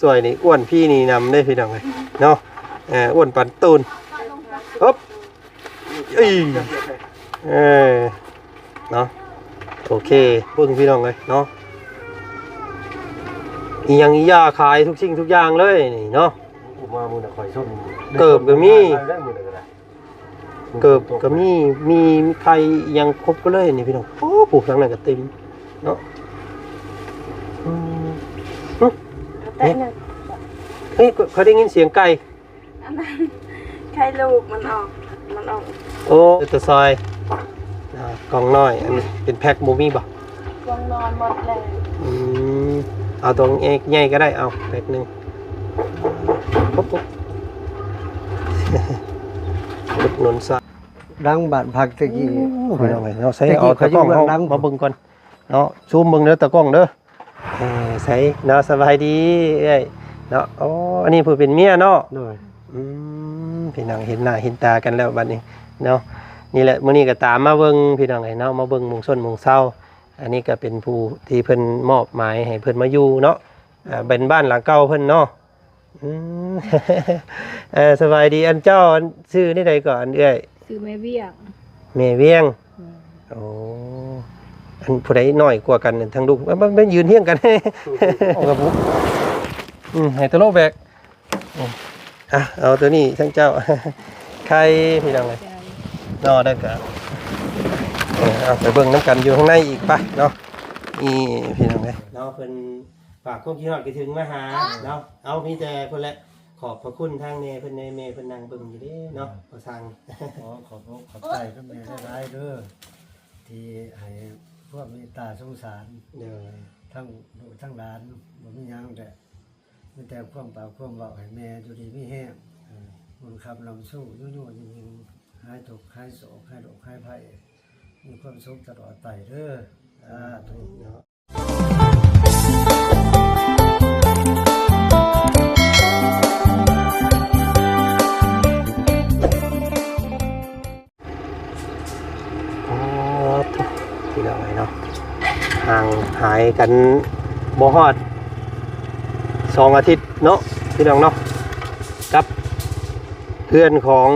ຊ່ວຍນີ້ອ້ວນພີ່ນີ້ນຳເດ້ພີ່ນ້ອງເອີຍເນາະ. ເອີ ອ້ວນປັນຕູນ. ຮຶບ ເອີຍ ເອີ ເນາະ. ໂອເຄ ເບິ່ງພີ່ນ້ອງເອີຍເນາະ ອີ່ຫຍັງອີ່ຢ່າຂາຍທຸກສິ່ງທຸກຢ່າງເລີຍນີ້ເນາະ. ມາມື້ນະຂ້ອຍຊົນ ເກີບກໍມີ ໄດ້ມື້ນະກໍໄດ້ ເກີບກໍມີ ມີ ມີໄຂ່ອີ່ຫຍັງຄົບເບິດເລີຍນີ້ພີ່ນ້ອງ. ໂອ້ ປູກທາງນັ້ນກໍເຕັມເນາະ. ອືມ ແຕະໜຶ່ງ ເຮີ້ຍ ຂ້ອຍໄດ້ຍິນສຽງໄກ່. ອັນນັ້ນ ໄຂ່ລູກມັນອອກ ມັນອອກ. ໂອ້ ເປັນຕາຊອຍ ອ່າ ກ່ອງນ້ອຍ ອັນເປັນແພັກບໍ່ມີບໍ່? ກອງນ້ອຍໝົດແລ້ວ. ອືມ ເອົາຕົວໃຫຍ່ກໍໄດ້ ເອົາແພັກໜຶ່ງ. ປຸບໆ ອຸດໜູນຊະ ຫຼັງບ້ານພັກແຕ່ກີ້. ໂອ້ ພີ່ນ້ອງເອີຍເນາະ ໃສ່ ແຕ່ກີ້ ເອົາຕາກ້ອງເຮົາ ຂ້ອຍຢູ່ເບື້ອງຫຼັງ ມາເບິ່ງກ່ອນເນາະ ຊູມເບິ່ງເດີ ຕາກ້ອງເດີ. ເອີ ໃສເນາະ ສະບາຍດີເອື້ອຍເນາະ. ໂອ້ ອັນນີ້ຜູ້ເປັນເມຍເນາະ. ໂດຍ. ອືມ ພີ່ນ້ອງເຫັນໜ້າເຫັນຕາກັນແລ້ວບັດນີ້ເນາະ. ນີ້ແຫຼະ ມື້ນີ້ກໍຕາມມາເບິ່ງ ພີ່ນ້ອງເອີຍເນາະ ມາເບິ່ງໝູ່ຊົນໝູ່ເຊົາ. ອັນນີ້ກໍເປັນຜູ້ທີ່ເພິ່ນມອບໝາຍໃຫ້ເພິ່ນມາຢູ່ເນາະ. ອ່າ ເປັນບ້ານຫຼັງເກົ່າເພິ່ນເນາະ. ອືມ ເອີ ສະບາຍດີ. ອັນເຈົ້າ ອັນຊື່ແນວໃດກໍ ອັນເອື້ອຍ? ຊື່ແມ່ວຽງ. ແມ່ວຽງ. ແມ່ນ. ໂອ້ ອັນຜູ້ໃດນ້ອຍກວ່າກັນ ທາງລູກ ມາ ມາ ມາຢືນຮຽງກັນ. ອອກລະບຸ ອືມ ໃຫ້ຕະໂລແບກ. ອືມ ອ່ະ ເອົາໂຕນີ້ທັງເຈົ້າ ໄຂ່ ພີ່ນ້ອງເອີຍເນາະ. ແລ້ວກໍ ເອີ ເອົາໄປເບິ່ງນຳກັນຢູ່ຂ້າງໃນອີກ ໄປເນາະ. ນີ້ ພີ່ນ້ອງເອີຍເນາະ ເພິ່ນ ຝາກຄວາມຄິດຮອດຄິດເຖິງມາຫາເນາະ. ເອົາ ມີແຕ່ພຸ້ນແຫຼະ ຂອບພະຄຸນທາງແມ່ເພິ່ນແດ່ ແມ່ເພິ່ນນັ່ງເບິ່ງຢູ່ເດ້ເນາະ ພໍ່ຊ່າງ. ຂໍຂອບອົກຂອບໃຈນຳແມ່ຫຼາຍໆເດີ ທີ່ໃຫ້ຄວາມເມດຕາສົງສານ. ໂດຍ. ທັງລູກທັງຫຼານ ບໍ່ມີຫຍັງແຫຼະ ມີແຕ່ຄວາມປາກຄວາມເວົ້າ ໃຫ້ແມ່ຢູ່ດີມີແຮງ ເອີ ບຸນຄຳລຳຊູ ຢູ່ໆຍິງໆ ຫາຍທຸກຫາຍໂສກ ຫາຍໂລກຫາຍໄພ ມີຄວາມສຸກຕະຫຼອດໄປເດີ ສາທຸ. ເນາະ ອໍ ພີ່ນ້ອງເອີຍເນາະ ຫ່າງຫາຍກັນບໍ່ຮອດສອງອາທິດເນາະ ພີ່ນ້ອງເນາະ ກັບເຮືອນຂອງ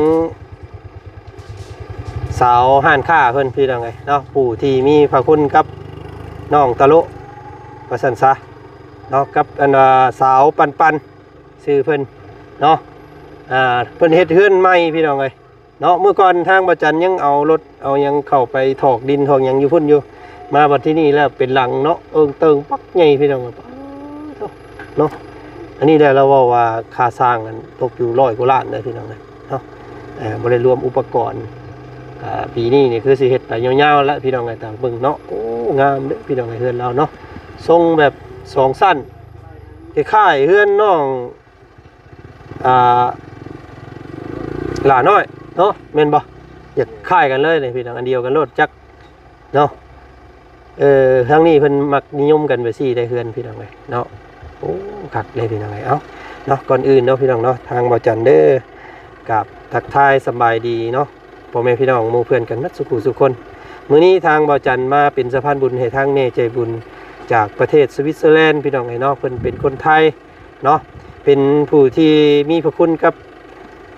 ສາວຮ້ານຄ້າເພິ່ນ ພີ່ນ້ອງເອີຍເນາະ ຜູ້ທີ່ມີພະຄຸນກັບນ້ອງຕະໂລະ ວ່າຊັ້ນຊະເນາະ ກັບອັນວ່າສາວປັນປັນ ຊື່ເພິ່ນເນາະ. ອ່າ ເພິ່ນເຮັດເຮືອນໃໝ່ ພີ່ນ້ອງເອີຍເນາະ. ເມື່ອກ່ອນທາງບໍ່ຈັນຍັງເອົາລົດເອົາຫຍັງເຂົ້າໄປຖອກດິນຖອກຫຍັງຢູ່ພຸ້ນຢູ່ ມາບັດທີນີ້ແລ້ວເປັນຫຼັງເນາະ ເອີ່ງເຕີງປັກໃຫຍ່ ພີ່ນ້ອງເອີຍ. ເນາະ ອັນນີ້ແຫຼະ ລາວເວົ້າວ່າຄ່າສ້າງນັ້ນຕົກຢູ່ຮ້ອຍກວ່າລ້ານເດີ ພີ່ນ້ອງເອີຍເນາະ. ເອີ ບໍ່ໄດ້ລວມອຸປະກອນ ອ່າ ປີນີ້ນີ້ຄືຊິເຮັດໄປຍາວໆແລ້ວ ພີ່ນ້ອງເອີຍ ຕາມເບິ່ງເນາະ. ໂອ້ ງາມເດ້ ພີ່ນ້ອງເອີຍ ເຮືອນລາວເນາະ ຊົງແບບສອງຊັ້ນ ຄ້າຍໆເຮືອນນ້ອງ ອ່າ ຫຼ້ານ້ອຍເນາະ ແມ່ນບໍ່? ຢາກຄ້າຍກັນເລີຍນີ້ ພີ່ນ້ອງ ອັນດຽວກັນໂລດ ຈັກ ເນາະ. ເອີ ທາງນີ້ເພິ່ນມັກນິຍົມກັນແບບຊີ້ໄດ໋ ເຮືອນ ພີ່ນ້ອງເອີຍເນາະ. ໂອ້ ຄັກເດ້ ພີ່ນ້ອງເອີຍ. ເອົ້າ ເນາະ ກ່ອນອື່ນເນາະ ພີ່ນ້ອງເນາະ ທາງບ່າວຈັນເດີ ກາບທັກທາຍສະບາຍດີເນາະ ພໍ່ແມ່ພີ່ນ້ອງໝູ່ເພື່ອນກັນໝົດສູ່ຜູ້ສູ່ຄົນ. ມື້ນີ້ທາງບ່າວຈັນມາເປັນສະພານບຸນໃຫ້ທາງແມ່ໃຈບຸນຈາກປະເທດສະວິດເຊີແລນ ພີ່ນ້ອງເອີຍເນາະ. ເພິ່ນເປັນຄົນໄທ ເນາະ ເປັນຜູ້ທີ່ມີພະຄຸນກັບ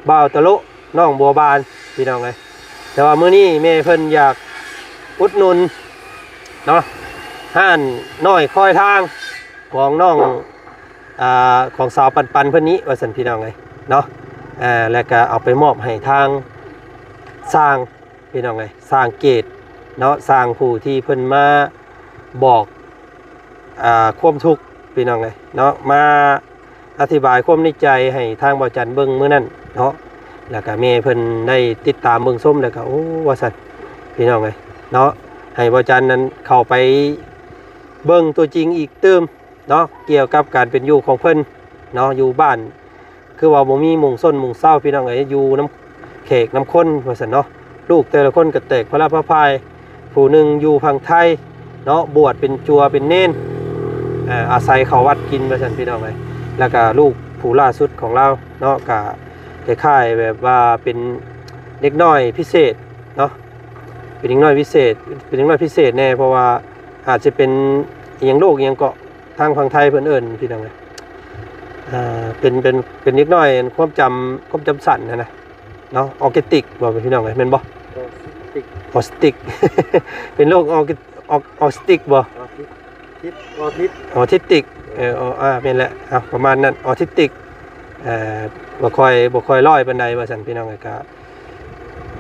ບ່າວຕະໂລະ ນ້ອງບົວບານ ພີ່ນ້ອງເອີຍ. ແຕ່ວ່າມື້ນີ້ແມ່ເພິ່ນຢາກອຸດໜູນເນາະ ຮ້ານນ້ອຍຄອຍທາງຂອງນ້ອງ ອ່າ ຂອງສາວປັນໆເພິ່ນນີ້ ວ່າຊັ້ນ ພີ່ນ້ອງເອີຍເນາະ. ແລ້ວກໍເອົາໄປມອບໃຫ້ທາງຊ່າງ ພີ່ນ້ອງເອີຍ ຊ່າງເກດເນາະ ຊ່າງຜູ້ທີ່ເພິ່ນມາບອກ ອ່າ ຄວາມທຸກ ພີ່ນ້ອງເອີຍເນາະ ມາອະທິບາຍຄວາມໃນໃຈໃຫ້ທາງບ່າວຈັນເບິ່ງມື້ນັ້ນເນາະ. ແລ້ວກະແມ່ເພິ່ນໄດ້ຕິດຕາມເບິ່ງຊົມ ແລ້ວກະ ໂອ້ ວ່າຊັ້ນ ພີ່ນ້ອງເອີຍເນາະ ໃຫ້ບ່າວຈັນນັ້ນເຂົ້າໄປເບິ່ງຕົວຈິງອີກຕື່ມເນາະ ກ່ຽວກັບການເປັນຢູ່ຂອງເພິ່ນເນາະ ຢູ່ບ້ານ ຄືວ່າບໍ່ມີໂມງຊົນໂມງເຊົ້າ ພີ່ນ້ອງເອີຍ ຢູ່ນຳແຂກນຳຄົນ ວ່າຊັ້ນເນາະ. ລູກແຕ່ລະຄົນກໍແຕກພະລະພະພາຍ ຜູ້ໜຶ່ງຢູ່ຝັ່ງໄທເນາະ ບວດເປັນຈົວເປັນເນນ ເອີ ອາໄສເຂົ້າວັດກິນ ວ່າຊັ້ນ ພີ່ນ້ອງເອີຍ. ແລ້ວກະລູກຜູ້ລ່າສຸດຂອງລາວເນາະ ກະຄ້າຍໆແບບວ່າເປັນເດັກນ້ອຍພິເສດເນາະ ເປັນເດັກນ້ອຍພິເສດ ເປັນເດັກນ້ອຍພິເສດແດ່ ເພາະວ່າອາດຈະເປັນອີ່ຫຍັງໂລກອີ່ຫຍັງເກາະ ທາງຝັ່ງໄທເພິ່ນເອີ້ນ ພີ່ນ້ອງເອີຍ. ອ່າ ເປັນ ເປັນ ເປັນເດັກນ້ອຍຄວາມຈຳ ຄວາມຈຳສັ້ນຫັ້ນນະເນາະ. ອໍທິສຕິກບໍ່ພີ່ນ້ອງເອີຍ ແມ່ນບໍ່? ອໍທິສຕິກ ອໍທິສຕິກ ເປັນໂລກອໍທິ ອໍ ອໍທິສຕິກບໍ່? ອໍທິສຕິກ ອໍທິສຕິກ ເອີ ອໍ ອ່າ ແມ່ນແຫຼະ ເອົາ ປະມານນັ້ນ ອໍທິສຕິກ ເອີ ບໍ່ຄ່ອຍ ບໍ່ຄ່ອຍລອຍປານໃດວ່າຊັ້ນ ພີ່ນ້ອງເອີຍ. ກະ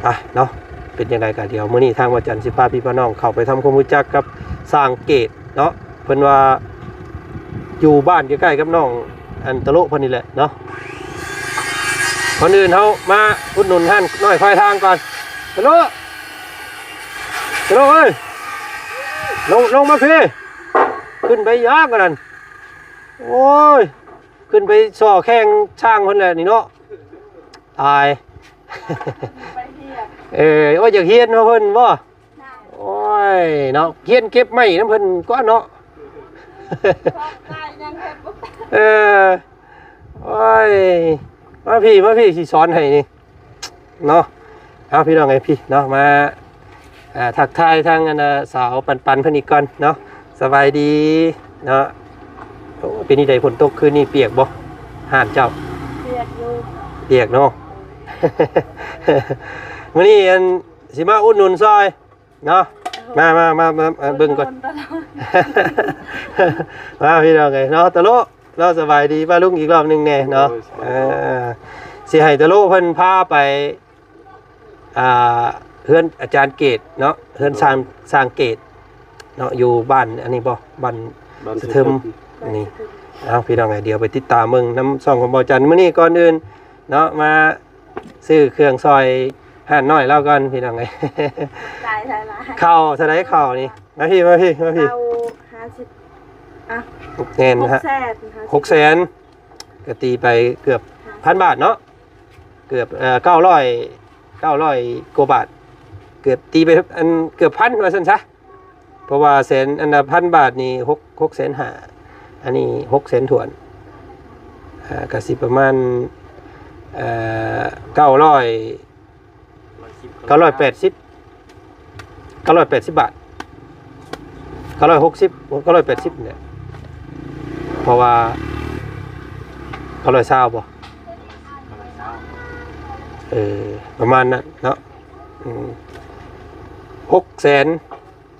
ອ່ະເນາະ ເປັນຈັ່ງໃດກະດຽວມື້ນີ້ທາງບ່າວຈັນຊິພາພີ່ພານ້ອງເຂົ້າໄປທຳຄວາມຮູ້ຈັກກັບຊ່າງເກດເນາະ. ເພິ່ນວ່າຢູ່ບ້ານໃກ້ໆກັບນ້ອງອັນຕະໂລະເພິ່ນນີ້ແຫຼະເນາະ. ກ່ອນອື່ນເຮົາມາອຸດໜູນຮ້ານນ້ອຍຄວາຍທາງກ່ອນ. ຕະໂລະ ຕະໂລະເອີຍ ລົງ ລົງມາພີ້ ຂຶ້ນໄປຫຍັງອັນນັ້ນ. ໂອ້ຍ ຂຶ້ນໄປສໍ້ແຂ່ງຊ້າງເພິ່ນແຫຼະນີ້ເນາະ. ຕາຍ ໄປຮຽນ ເອີ ໂອ້ຍ ຢາກຮຽນນຳເພິ່ນບໍ່? ໂອ້ຍເນາະ ຮຽນເກັບໄມ້ນຳເພິ່ນກ່ອນເນາະ. ເອີ ໂອ້ຍ ມາພີ້ ມາພີ້ ຊິສອນໃຫ້ນີ້ເນາະ. ເອົາ ພີ່ນ້ອງເອີຍ ພີ້ເນາະ ມາ ອ່າ ທັກທາຍທາງອັນນະ ສາວປັນໆເພິ່ນອີກກ່ອນເນາະ. ສະບາຍດີເນາະ. ໂອ້ ເປັນຈັ່ງໃດ ຝົນຕົກຄືນນີ້ປຽກບໍ່ ຮ້ານເຈົ້າ? ປຽກຢູ່ ປຽກເນາະ. ມື້ນີ້ອັນ ຊິມາອຸດໜູນຊ່ອຍເນາະ. ມາ ມາ ມາ ມາ ເບິ່ງກ່ອນ ມາ ພີ່ນ້ອງເອີຍເນາະ. ຕະໂລະເນາະ ສະບາຍດີປ້າລຸງອີກລອບໜຶ່ງແດ່ເນາະ. ໂດຍ ສະບາຍດີ ເອີ ຊິໃຫ້ຕະໂລະເພິ່ນພາໄປ ອ່າ ເຮືອນອາຈານເກດເນາະ ເຮືອນຊ່າງ ໂດຍ ຊ່າງເກດເນາະ ຢູ່ບ້ານອັນນີ້ບໍ່ ບ້ານ ບ້ານສະເທີມ ສະເທີມ ນີ້. ເອົາ ພີ່ນ້ອງເອີຍ ດຽວໄປຕິດຕາມເບິ່ງນຳຊ່ອງຂອງບ່າວຈັນ. ມື້ນີ້ກ່ອນອື່ນເນາະ ມາຊື້ເຄື່ອງຊ່ອຍຮ້ານນ້ອຍລາວກ່ອນ ພີ່ນ້ອງເອີຍ. ຂອບໃຈຫຼາຍໆ. ເຂົ້າເທົ່າໃດເຂົ້ານີ້? ມາພີ້ ມາພີ້ ມາພີ້. ເຂົ້າຫ້າສິບ ອ່ະ ແມ່ນ ຫົກແສນ ຫົກແສນ ກະຕີໄປເກືອບພັນບາດເນາະ ເກືອບ ເອີ ເກົ້າຮ້ອຍ ເກົ້າຮ້ອຍກວ່າບາດ ເກືອບ ຕີໄປອັນເກືອບພັນວ່າຊັ້ນຊະ. ເພາະວ່າແສນ ອັນນະ ພັນບາດນີ້ ຫົກ ຫົກແສນຫ້າ ອັນນີ້ຫົກແສນຖ້ວນ ອ່າ ກະຊິປະມານ ເອີ ເກົ້າຮ້ອຍ ເກົ້າຮ້ອຍແປດສິບ ເກົ້າຮ້ອຍແປດສິບບາດ ເກົ້າຮ້ອຍຫົກສິບ ເກົ້າຮ້ອຍແປດສິບນີ້ແຫຼະ. ເພາະວ່າເກົ້າຮ້ອຍຊາວບໍ່? ເອີ ປະມານນັ້ນເນາະ. ອືມ ຫົກແສນ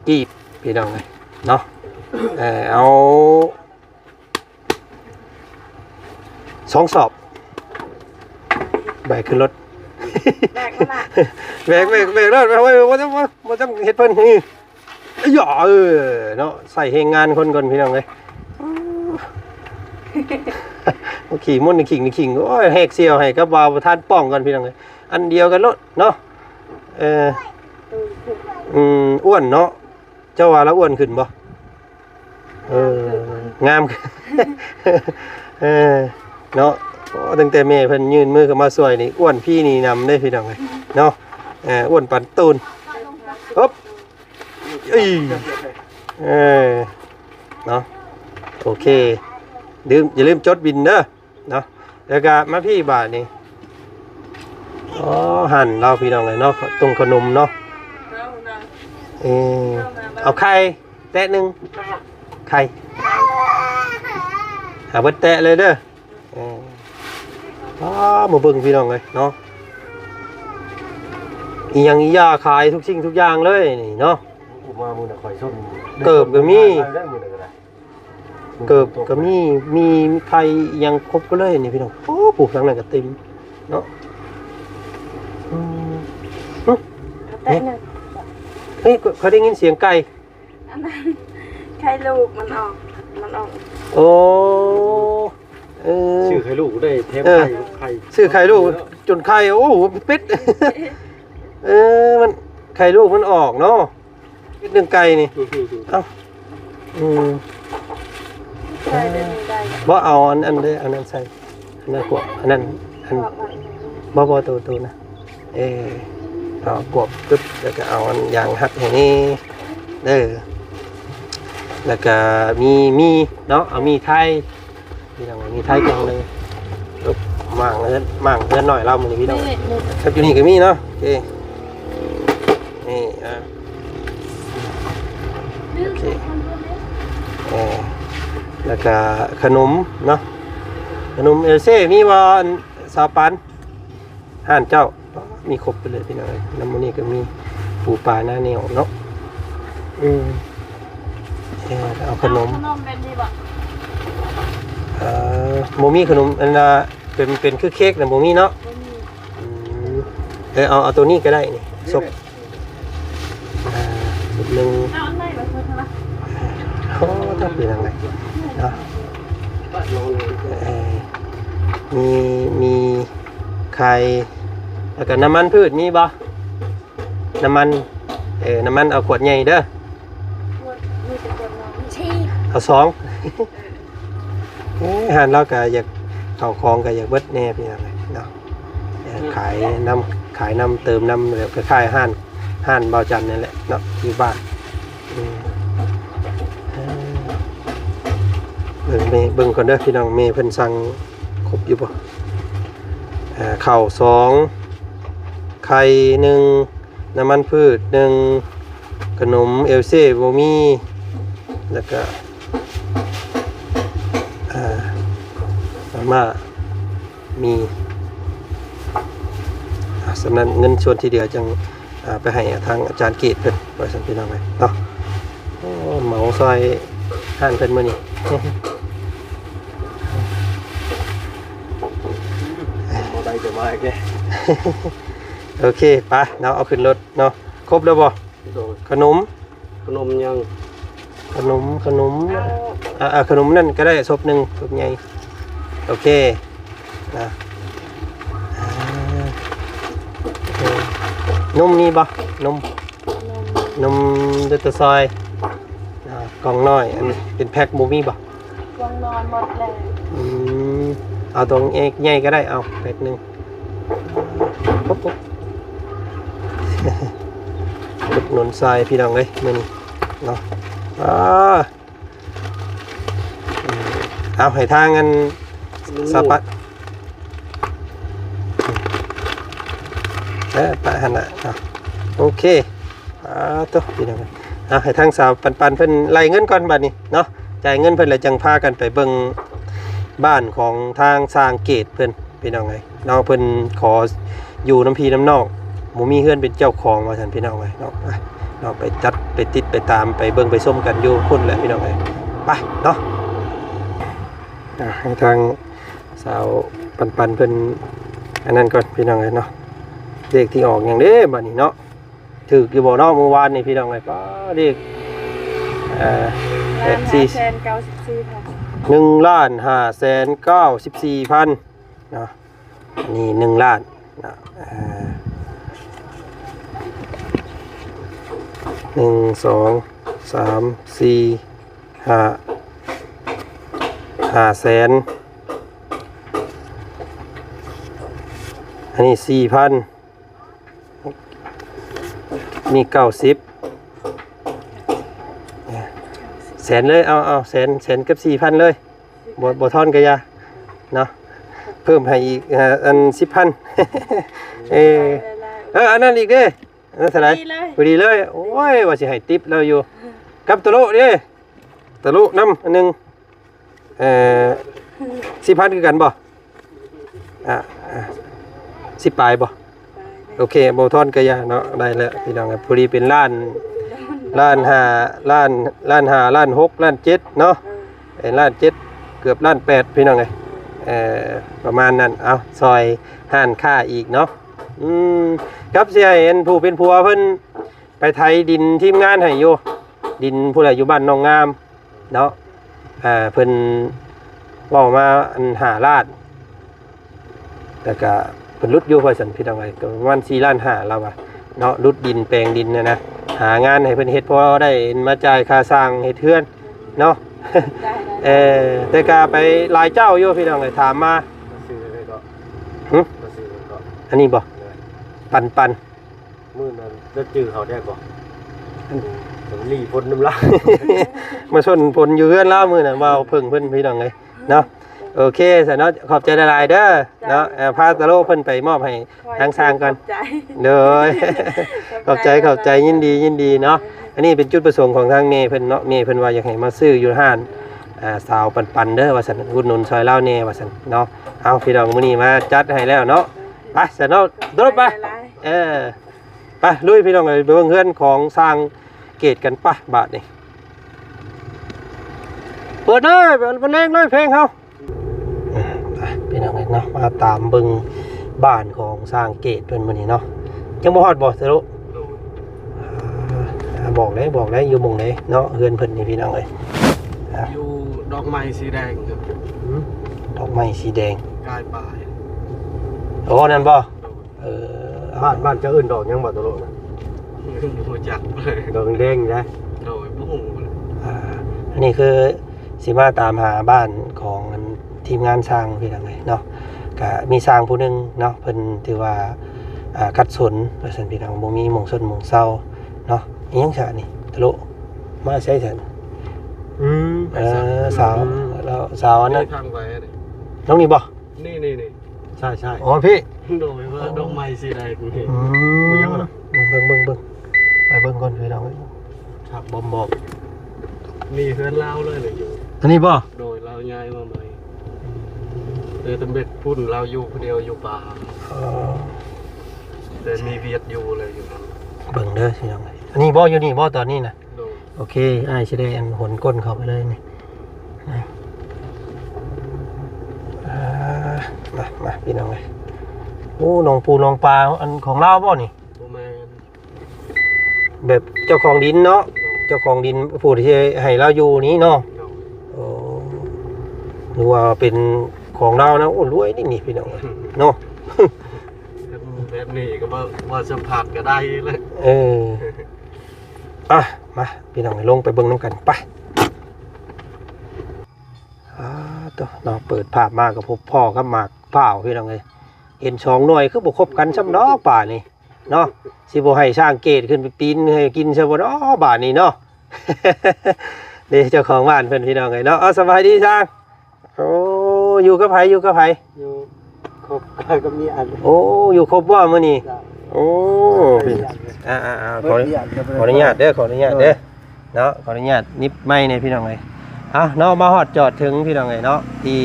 ກີບ ພີ່ນ້ອງເອີຍເນາະ. ເອີ ເອົາ ສອງສອບ ແບກຂຶ້ນລົດ ແບກນັ້ນລະ ແບກ ແບກ ແບກໂລດ ບໍ່ຕ້ອງ ບໍ່ຕ້ອງເຮັດເພິ່ນ ອາຢາ ເອີ ເນາະ ໃສ່ແຮງງານຄົນກ່ອນ ພີ່ນ້ອງເອີຍ. ຂີ່ມົນຂີ່ ຂີ່ ໂອ້ຍ ແຮກສ່ຽວໃຫ້ກັບວ່າປະທານປ້ອງກ່ອນ ພີ່ນ້ອງເອີຍ. ອັນດຽວກັນໂລດເນາະ. ເອີ ອືມ ອ້ວນເນາະ. ເຈົ້າວ່າລາວອ້ວນຂຶ້ນບໍ່? ເອີ ງາມ ເອີ ເນາະ. ໂອ້ ຕັ້ງແຕ່ແມ່ເພິ່ນຍື່ນມືເຂົ້າມາຊ່ວຍນີ້ ອ້ວນພີ່ນີ້ນຳເດ້ ພີ່ນ້ອງເອີຍເນາະ. ເອີ ອ້ວນປັນຕູນ ຮຶບ ເອີ ເອີ ເນາະ. ໂອເຄ ລືມ ຢ່າລືມຈົດບິນເດີ. ເນາະ ແລ້ວກະມາພີ້ບາດນີ້. ອໍ ຫັ້ນລາວ ພີ່ນ້ອງເອີຍເນາະ ຕົງຂະໜົມເນາະ. ເອີ ເອົາໄຂ່ແຕະໜຶ່ງ ໄຂ່ ຫາເບິດແຕະເລີຍເດີ. ເອີ ອໍ ມາເບິ່ງ ພີ່ນ້ອງເອີຍເນາະ ອີ່ຫຍັງອີ່ຢ່າຂາຍທຸກສິ່ງທຸກຢ່າງເລີຍນີ້ເນາະ. ມາມື້ນະຂ້ອຍຊົນ ເກີບກໍມີ ເກີບກໍມີ ມີ ມີໄຂ່ອີ່ຫຍັງຄົບເບິດເລີຍນີ້ພີ່ນ້ອງ. ໂອ້ ປູກທາງນັ້ນກໍເຕັມເນາະ. ອືມ ແຕະໜຶ່ງ ເຮີ້ຍ ຂ້ອຍໄດ້ຍິນສຽງໄກ່ ອັນນັ້ນໄຂ່ລູກມັນອອກ ມັນອອກ. ໂອ້ ເອີ ຊື້ໄຂ່ລູກໄດ້ແຖມ ເອີ ໄຂ່ ໄຂ່ ຊື້ໄຂ່ລູກຈົນໄຂ່ ໂອ້ ເປັດ ເອີ ມັນໄຂ່ລູກມັນອອກເນາະ. ເຮັດໜຶ່ງໄກ່ນີ້ ອືມ ເອົ້າ ອືມ ໄດ້ ໄດ້ ໄດ້ ບໍ່ເອົາອັນ ອັນເດ້ ອັນນັ້ນໃສ່ ອັນນັ້ນພວກ ອັນນັ້ນ ອັນ ພວກໄວ້ ບໍ່ ບໍ່ ໂຕ ໂຕນະ ເອີ ເອົາພວກປຶບ ແລ້ວກໍເອົາອັນຢາງຮັດໃຫ້ນີ້ເດີ ແລ້ວກໍມີ ມີເນາະ ເອົາມີໄທ ພີ່ນ້ອງ ມີໄທກ່ອງໜຶ່ງ. ລົບ ມ້າງເຮືອນ ມ້າງເຮືອນນ້ອຍລາວມື້ນີ້ພີ່ນ້ອງ ນີ້ ນີ້ ກັບຢູ່ນີ້ກໍມີເນາະ. ໂອເຄ ນີ້ ອ່າ ໂອເຄ ເອີ ແລ້ວກະຂະໜົມເນາະ ຂະໜົມເອວເຊ່ມີບໍ່ ອັນສາວປັນ? ຮ້ານເຈົ້າມີຄົບໄປເລີຍພີ່ນ້ອງເອີຍ. ນຳມື້ນີ້ກໍມີປູປາໜ້າແນວເນາະ. ອືມ ເອີ ເອົາຂະໜົມ ເອົາຂະໜົມແບບນີ້ບໍ່? ເອີ ບໍ່ມີຂະໜົມ ອັນນ່າ ເປັນ ເປັນຄືເຄັກນະ ບໍ່ມີເນາະ? ບໍ່ມີ. ອືມ ເອີ ເອົາ ເອົາໂຕນີ້ກໍໄດ້ນີ້ ສົບ ອ່າ ຊຸດໜຶ່ງ. ເອົາອັນໃໝ່ມາເພິ່ນນະ. ໂອ້ ຕ້ອງເປັນຫຍັງໄງເນາະ. ເອີ ມີ ມີໄຂ່ ແລ້ວກໍນ້ຳມັນພືດມີບໍ່? ນ້ຳມັນ ເອີ ນ້ຳມັນເອົາຂວດໃຫຍ່ເດີ. ຂວດ ມີແຕ່ຂວດນ້ອຍ ເອົາສອງ. ເອີ ຮ້ານລາວກໍຢາກ ເຂົ້າຂອງກໍຢາກເບິດແດ່ພີ່ນ້ອງເອີຍເນາະ. ເອີ ຂາຍນຳ ຂາຍນຳ ເຕີມນຳ ແບບຄ້າຍໆຮ້ານ ຮ້ານບ່າວຈັນນັ້ນແຫຼະເນາະ ຢູ່ບ້ານ. ອືມ ເອີ ເບິ່ງແມ່ ເບິ່ງກ່ອນເດີພີ່ນ້ອງ ແມ່ເພິ່ນສັ່ງຄົບຢູ່ບໍ່? ເອີ ເຂົ້າສອງ ໄຂ່ໜຶ່ງ ນ້ຳມັນພືດໜຶ່ງ ຂະໜົມເອວເຊ່ບໍ່ມີ ແລ້ວກະ ອ່າ ມາມ່າມີ. ອ່າ ສຳນັ້ນເງິນສ່ວນທີ່ເຫຼືອຈັ່ງ ອ່າ ໄປໃຫ້ທາງອາຈານເກດເພິ່ນ ວ່າຊັ້ນພີ່ນ້ອງເອີຍເນາະ. ໂອ້ ເໝົາຊ່ອຍຮ້ານເພິ່ນມື້ນີ້ ບໍ່ໄດ້ຈະມາອີກເດ້. ໂອເຄ ໄປເນາະ ເອົາຂຶ້ນລົດເນາະ. ຄົບແລ້ວບໍ່? ໂດຍ ຂະໜົມ ຂະໜົມຫຍັງ? ຂະໜົມ ຂະໜົມ ເອົາ ອ່າ ຂະໜົມນັ້ນກໍໄດ້ ສົບໜຶ່ງ ສົບໃຫຍ່. ໂອເຄນະ. ອ່າ ນົມມີບໍ່? ນົມ ນົມ ນົມເດຕະຊອຍ ອ່າ ກ່ອງນ້ອຍ ອັນເປັນແພັກບໍ່ມີບໍ່? ກ່ອງນ້ອຍໝົດແລ້ວ. ອືມ ເອົາຕົວໃຫຍ່ກໍໄດ້ ເອົາແພັກໜຶ່ງ. ປຸບໆ ອຸດໜູນຊ່ອຍພີ່ນ້ອງເອີຍ ມື້ນີ້ເນາະ. ອ່າ ເອົາໃຫ້ທາງອັນ ສາປະ ເອີ ປະຫັ້ນນະເນາະ. ໂອເຄ. ອ່າ ໂຕ ພີ່ນ້ອງເອີຍ ອ່າ ໃຫ້ທາງສາວປັນໆເພິ່ນໄລ່ເງິນກ່ອນບັດນີ້ເນາະ. ຈ່າຍເງິນເພິ່ນແລ້ວຈັ່ງພາກັນໄປເບິ່ງບ້ານຂອງທາງຊ່າງເກດເພິ່ນ ພີ່ນ້ອງເອີຍເນາະ. ເພິ່ນຂໍຢູ່ນຳພີ່ນຳນ້ອງ ບໍ່ມີເຮືອນເປັນເຈົ້າຂອງວ່າຊັ້ນ ພີ່ນ້ອງເອີຍເນາະ. ອ່ະ ເນາະ ໄປຈັດໄປຕິດໄປຕາມໄປເບິ່ງໄປຊົມກັນຢູ່ພຸ້ນແຫຼະ ພີ່ນ້ອງເອີຍ. ໄປເນາະ. ອ່ະ ໃຫ້ທາງສາວປັນໆເພິ່ນອັນນັ້ນກ່ອນ ພີ່ນ້ອງເອີຍເນາະ. ເລກທີ່ອອກຫຍັງເດ້ບັດນີ້ເນາະ? ຖືກຢູ່ບໍ່ເນາະມື້ວານນີ້ ພີ່ນ້ອງເອີຍ? ປ້າ ເລກ ເອີ ແປດສີ່ ໜຶ່ງລ້ານຫ້າແສນເກົ້າສິບສີ່ພັນເນາະ. ອັນນີ້ໜຶ່ງລ້ານເນາະ. ເອີ ໜຶ່ງ ສອງ ສາມ ສີ່ ຫ້າ ຫ້າແສນ. ອັນນີ້ສີ່ພັນ. ນີ້ເກົ້າສິບ ແສນເລີຍ. ເອົາ ເອົາແສນ ແສນກັບສີ່ພັນເລີຍ. ບໍ່ ບໍ່ທອນກະຢ່າເນາະ. ເພີ່ມໃຫ້ອີກ ເອີ ອັນສິບພັນ. ເອີ ເອີ ອັນນັ້ນອີກເດ້. ອັນນັ້ນເທົ່າໃດ? ພໍດີເລີຍ ພໍດີເລີຍ. ໂອ້ຍ ວ່າຊິໃຫ້ຕິບລາວຢູ່. ກັບຕະໂລະເດ້. ຕະໂລະນຳອັນໜຶ່ງ. ເອີ ສິບພັນຄືກັນບໍ່? ອ່າ ອ່າ ສິບປາຍບໍ່? ໂອເຄ ບໍ່ທອນກະຢ່າເນາະ. ໄດ້ແລ້ວພີ່ນ້ອງເອີຍ ພໍດີເປັນລ້ານ ລ້ານຫ້າ ລ້ານ ລ້ານຫ້າ ລ້ານຫົກ ລ້ານເຈັດເນາະ. ເອີ ເປັນລ້ານເຈັດ ເກືອບລ້ານແປດ ພີ່ນ້ອງເອີຍ. ເອີ ປະມານນັ້ນ. ເອົາ ຊ່ອຍຮ້ານຄ້າອີກເນາະ. ອືມ ກັບຊິໃຫ້ອັນຜູ້ເປັນຜົວເພິ່ນໄປໄຖດິນທີມງານໃຫ້ຢູ່ ດິນຜູ້ໃດຢູ່ບ້ານໜອງງາມ ເນາະ. ເພິ່ນເວົ້າມາອັນຫ້າລ້ານ ແລ້ວກະເພິ່ນຫຼຸດຢູ່ວ່າຊັ້ນ ພີ່ນ້ອງເອີຍ ກໍປະມານສີ່ລ້ານຫ້າ ລາວວ່າເນາະ. ຫຼຸດດິນແປງດິນນະນະ ຫາງານໃຫ້ເພິ່ນເຮັດ ພໍໄດ້ມາຈ່າຍຄ່າສ້າງເຮັດເຮືອນເນາະ. ເອີ ແຕ່ກະໄປຫຼາຍເຈົ້າຢູ່ ພີ່ນ້ອງເອີຍ ຖາມມາ. ຫຶ? ອັນນີ້ບໍ່? ປັນໆ ມື້ນັ້ນລະຈື່ເຂົາໄດ້ບໍ່? ອັນ ສຳລີພົນນຳລາວ ມາຊົນພົນຢູ່ເຮືອນລາວມື້ນັ້ນ ເວົ້າເພິ່ງເພິ່ນ ພີ່ນ້ອງເອີຍເນາະ. ໂອເຄຊະເນາະ ຂອບໃຈຫຼາຍໆເດີເນາະ. ເອີ ພາຕະໂລເພິ່ນໄປມອບໃຫ້ທາງຊ່າງກ່ອນ. ໂດຍ ຂອບໃຈ ຂອບໃຈ ຍິນດີ ຍິນດີເນາະ. ອັນນີ້ເປັນຈຸດປະສົງຂອງທາງແມ່ເພິ່ນເນາະ ແມ່ເພິ່ນວ່າຢາກໃຫ້ມາຊື້ຢູ່ຮ້ານ ອ່າ ສາວປັນໆເດີວ່າຊັ້ນ ອຸດໜູນຊ່ອຍລາວແດ່ວ່າຊັ້ນເນາະ. ເອົາ ພີ່ນ້ອງ ມື້ນີ້ມາຈັດໃຫ້ແລ້ວເນາະ. ໄປຊັ້ນເນາະ ໂດດໄປ. ເອີ ໄປລຸຍ ພີ່ນ້ອງເອີຍ ໄປເບິ່ງເຮືອນຂອງຊ່າງເກດກັນ. ໄປ ບາດນີ້ ເປີດເລີຍ ບັນເລງເລີຍເພງເຮົາ. ອ່ະ ພີ່ນ້ອງເອີຍເນາະ ມາຕາມເບິ່ງບ້ານຂອງຊ່າງເກດເພິ່ນມື້ນີ້ເນາະ. ຍັງບໍ່ຮອດບໍ່ ສະລຸ? ໂດຍ ອ່າ ບອກໄດ້ ບອກໄດ້ ຢູ່ໝ່ອງໃດເນາະ ເຮືອນເພິ່ນນີ້ ພີ່ນ້ອງເອີຍ. ອ່ະ ຢູ່ດອກໄມ້ສີແດງ. ຫືມ? ດອກໄມ້ສີແດງ ກາຍປາຍ. ໂອ້ ນັ້ນບໍ່? ໂດຍ ເອີ ບ້ານ ບ້ານເຈົ້າເອີ້ນດອກຫຍັງບໍ່ ໂຕໂລະນະ? ບໍ່ຮູ້ຈັກເລີຍ ດອກແດງໆນີ້ນະ. ໂດຍ ບໍ່ຮູ້ເລີຍ. ອ່າ ອັນນີ້ຄືຊິມາຕາມຫາບ້ານຂອງອັນທີມງານຊ່າງ ພີ່ນ້ອງເອີຍເນາະ. ກະມີຊ່າງຜູ້ໜຶ່ງເນາະ ເພິ່ນຖືວ່າ ອ່າ ຂັດສົນວ່າຊັ້ນ ພີ່ນ້ອງ ບໍ່ມີໝ່ອງຊົນໝ່ອງເຊົາເນາະ. ອີຫຍັງຊະນີ້ ໂຕໂລະ ມາໃສຊັ້ນ? ອືມ ເອີ ສາວ ອືມ ແລ້ວສາວອັນນັ້ນ ນີ້ທາງໄປນີ້ ນ້ອງນີ້ບໍ່? ນີ້ໆໆ ໃຊ່ໆ ອໍ ພີ່ ໂດຍວ່າດອກໄມ້ສີແດງນີ້. ອືມ ບໍ່ຫຍັງດອກ ເບິ່ງໆໆ ໄປເບິ່ງກ່ອນ ພີ່ນ້ອງເອີຍ. ຄັບ ບອມບອກ ນີ້ເຮືອນລາວເລີຍນີ້ຢູ່ ອັນນີ້ບໍ່? ໂດຍ ລາວຍ້າຍມາໃໝ່ ແຕ່ຕຳເລັດພຸ້ນລາວຢູ່ຜູ້ດຽວຢູ່ປ່າ. ອໍ ແຕ່ມີວຽກຢູ່ແລ້ວຢູ່ນັ້ນ. ເບິ່ງເດີ ພີ່ນ້ອງເອີຍ ອັນນີ້ບໍ່? ຢູ່ນີ້ບໍ່ຕອນນີ້ນະ? ໂດຍ ໂອເຄ ອ້າຍຊິໄດ້ອັນຫົນກົ້ນເຂົ້າໄປເລີຍນີ້. ອ່າ ມາ ມາ ພີ່ນ້ອງເອີຍ. ໂອ້ ໜອງປູໜອງປາ ອັນຂອງລາວບໍ່ນີ້? ບໍ່ແມ່ນ ແບບເຈົ້າຂອງດິນເນາະ. ໂດຍ ເຈົ້າຂອງດິນຜູ້ທີ່ໃຫ້ລາວຢູ່ນີ້ເນາະ. ໂດຍ ໂອ້ ຫຼືວ່າເປັນຂອງລາວນະ. ໂອ້ ລວຍນີ້ ພີ່ນ້ອງເອີຍເນາະ. ແບບນີ້ກໍບໍ່ ບໍ່ສຳຜັດກໍໄດ້ແຫຼະ. ເອີ ອ່ະ ມາ ພີ່ນ້ອງເອີຍ ລົງໄປເບິ່ງນຳກັນ ໄປ. ອ່າ ໂຕ ເນາະ ເປີດພາບມາກໍພົບພໍ້ກັບໝາກພ້າວ ພີ່ນ້ອງເອີຍ. ເຫັນສອງໜ່ວຍຄືບໍ່ຄົບກັນຊ້ຳດອກ ປ່ານີ້ເນາະ. ຊິບໍ່ໃຫ້ຊ່າງເກດຂຶ້ນໄປປີນໃຫ້ກິນຊະບໍ່ເນາະ ບາດນີ້ເນາະ. ເດ້ ເຈົ້າຂອງບ້ານເພິ່ນ ພີ່ນ້ອງເອີຍເນາະ. ເອົາ ສະບາຍດີຊ່າງ. ໂອ້ ຢູ່ກັບໃຜ ຢູ່ກັບໃຜ? ຢູ່ຄົບກັບເມຍ. ໂອ້ ຢູ່ຄົບບໍ່ມື້ນີ້? ເຈົ້າ ໂອ້ ເປັນ ອ່າໆໆ ຂໍ ຂໍອະນຸຍາດເດີ ຂໍອະນຸຍາດເດີເນາະ. ຂໍອະນຸຍາດນິບໄມແດ່ ພີ່ນ້ອງເອີຍ. ເອົາເນາະ ມາຮອດຈອດເຖິງ ພີ່ນ້ອງເອີຍເນາະ ທີ່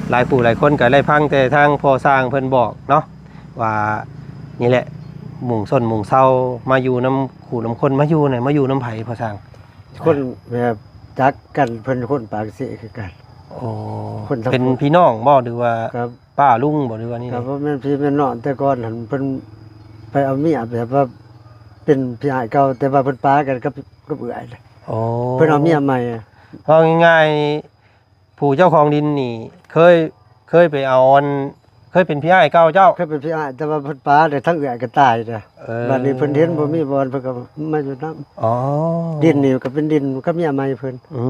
ຫຼາຍຜູ້ຫຼາຍຄົນກໍໄດ້ຟັງແຕ່ທາງພໍ່ຊ່າງເພິ່ນບອກເນາະ ວ່ານີ້ແຫຼະ ໝູ່ຊົນໝູ່ເຜົ່າມາຢູ່ນຳຄູ່ນຳຄົນ ມາຢູ່ນະ ມາຢູ່ນຳໃຜພໍ່ຊ່າງ? ຄົນແບບຈັກກັນ ເພິ່ນຄົນປາກເຊຄືກັນ. ອໍ ຄົນ ເປັນພີ່ນ້ອງບໍ່ ຫຼືວ່າ ກັບ ປ້າລຸງບໍ່ ຫຼືວ່ານີ້? ກໍບໍ່ແມ່ນພີ່ແມ່ນນ້ອງ ແຕ່ກ່ອນຫັ້ນເພິ່ນໄປເອົາເມຍ ແບບວ່າເປັນພີ່ອ້າຍເກົ່າ ແຕ່ວ່າເພິ່ນປາກັນກັບ ກັບເອື້ອຍ. ອໍ ເພິ່ນເອົາເມຍໃໝ່. ເວົ້າງ່າຍໆ ຜູ້ເຈົ້າຂອງດິນນີ້ເຄີຍ ເຄີຍໄປເອົາອັນ ເຄີຍເປັນພີ່ອ້າຍເກົ່າເຈົ້າ? ເຄີຍເປັນພີ່ອ້າຍ ແຕ່ວ່າເພິ່ນປາແລ້ວ ທັງເອື້ອຍກໍຕາຍແລ້ວ. ເອີ ບາດນີ້ເພິ່ນເຫັນບໍ່ມີບ່ອນ ເພິ່ນກໍມາຢູ່ນຳ. ອໍ ດິນນີ້ກໍເປັນດິນກັບເມຍໃໝ່ເພິ່ນ. ອື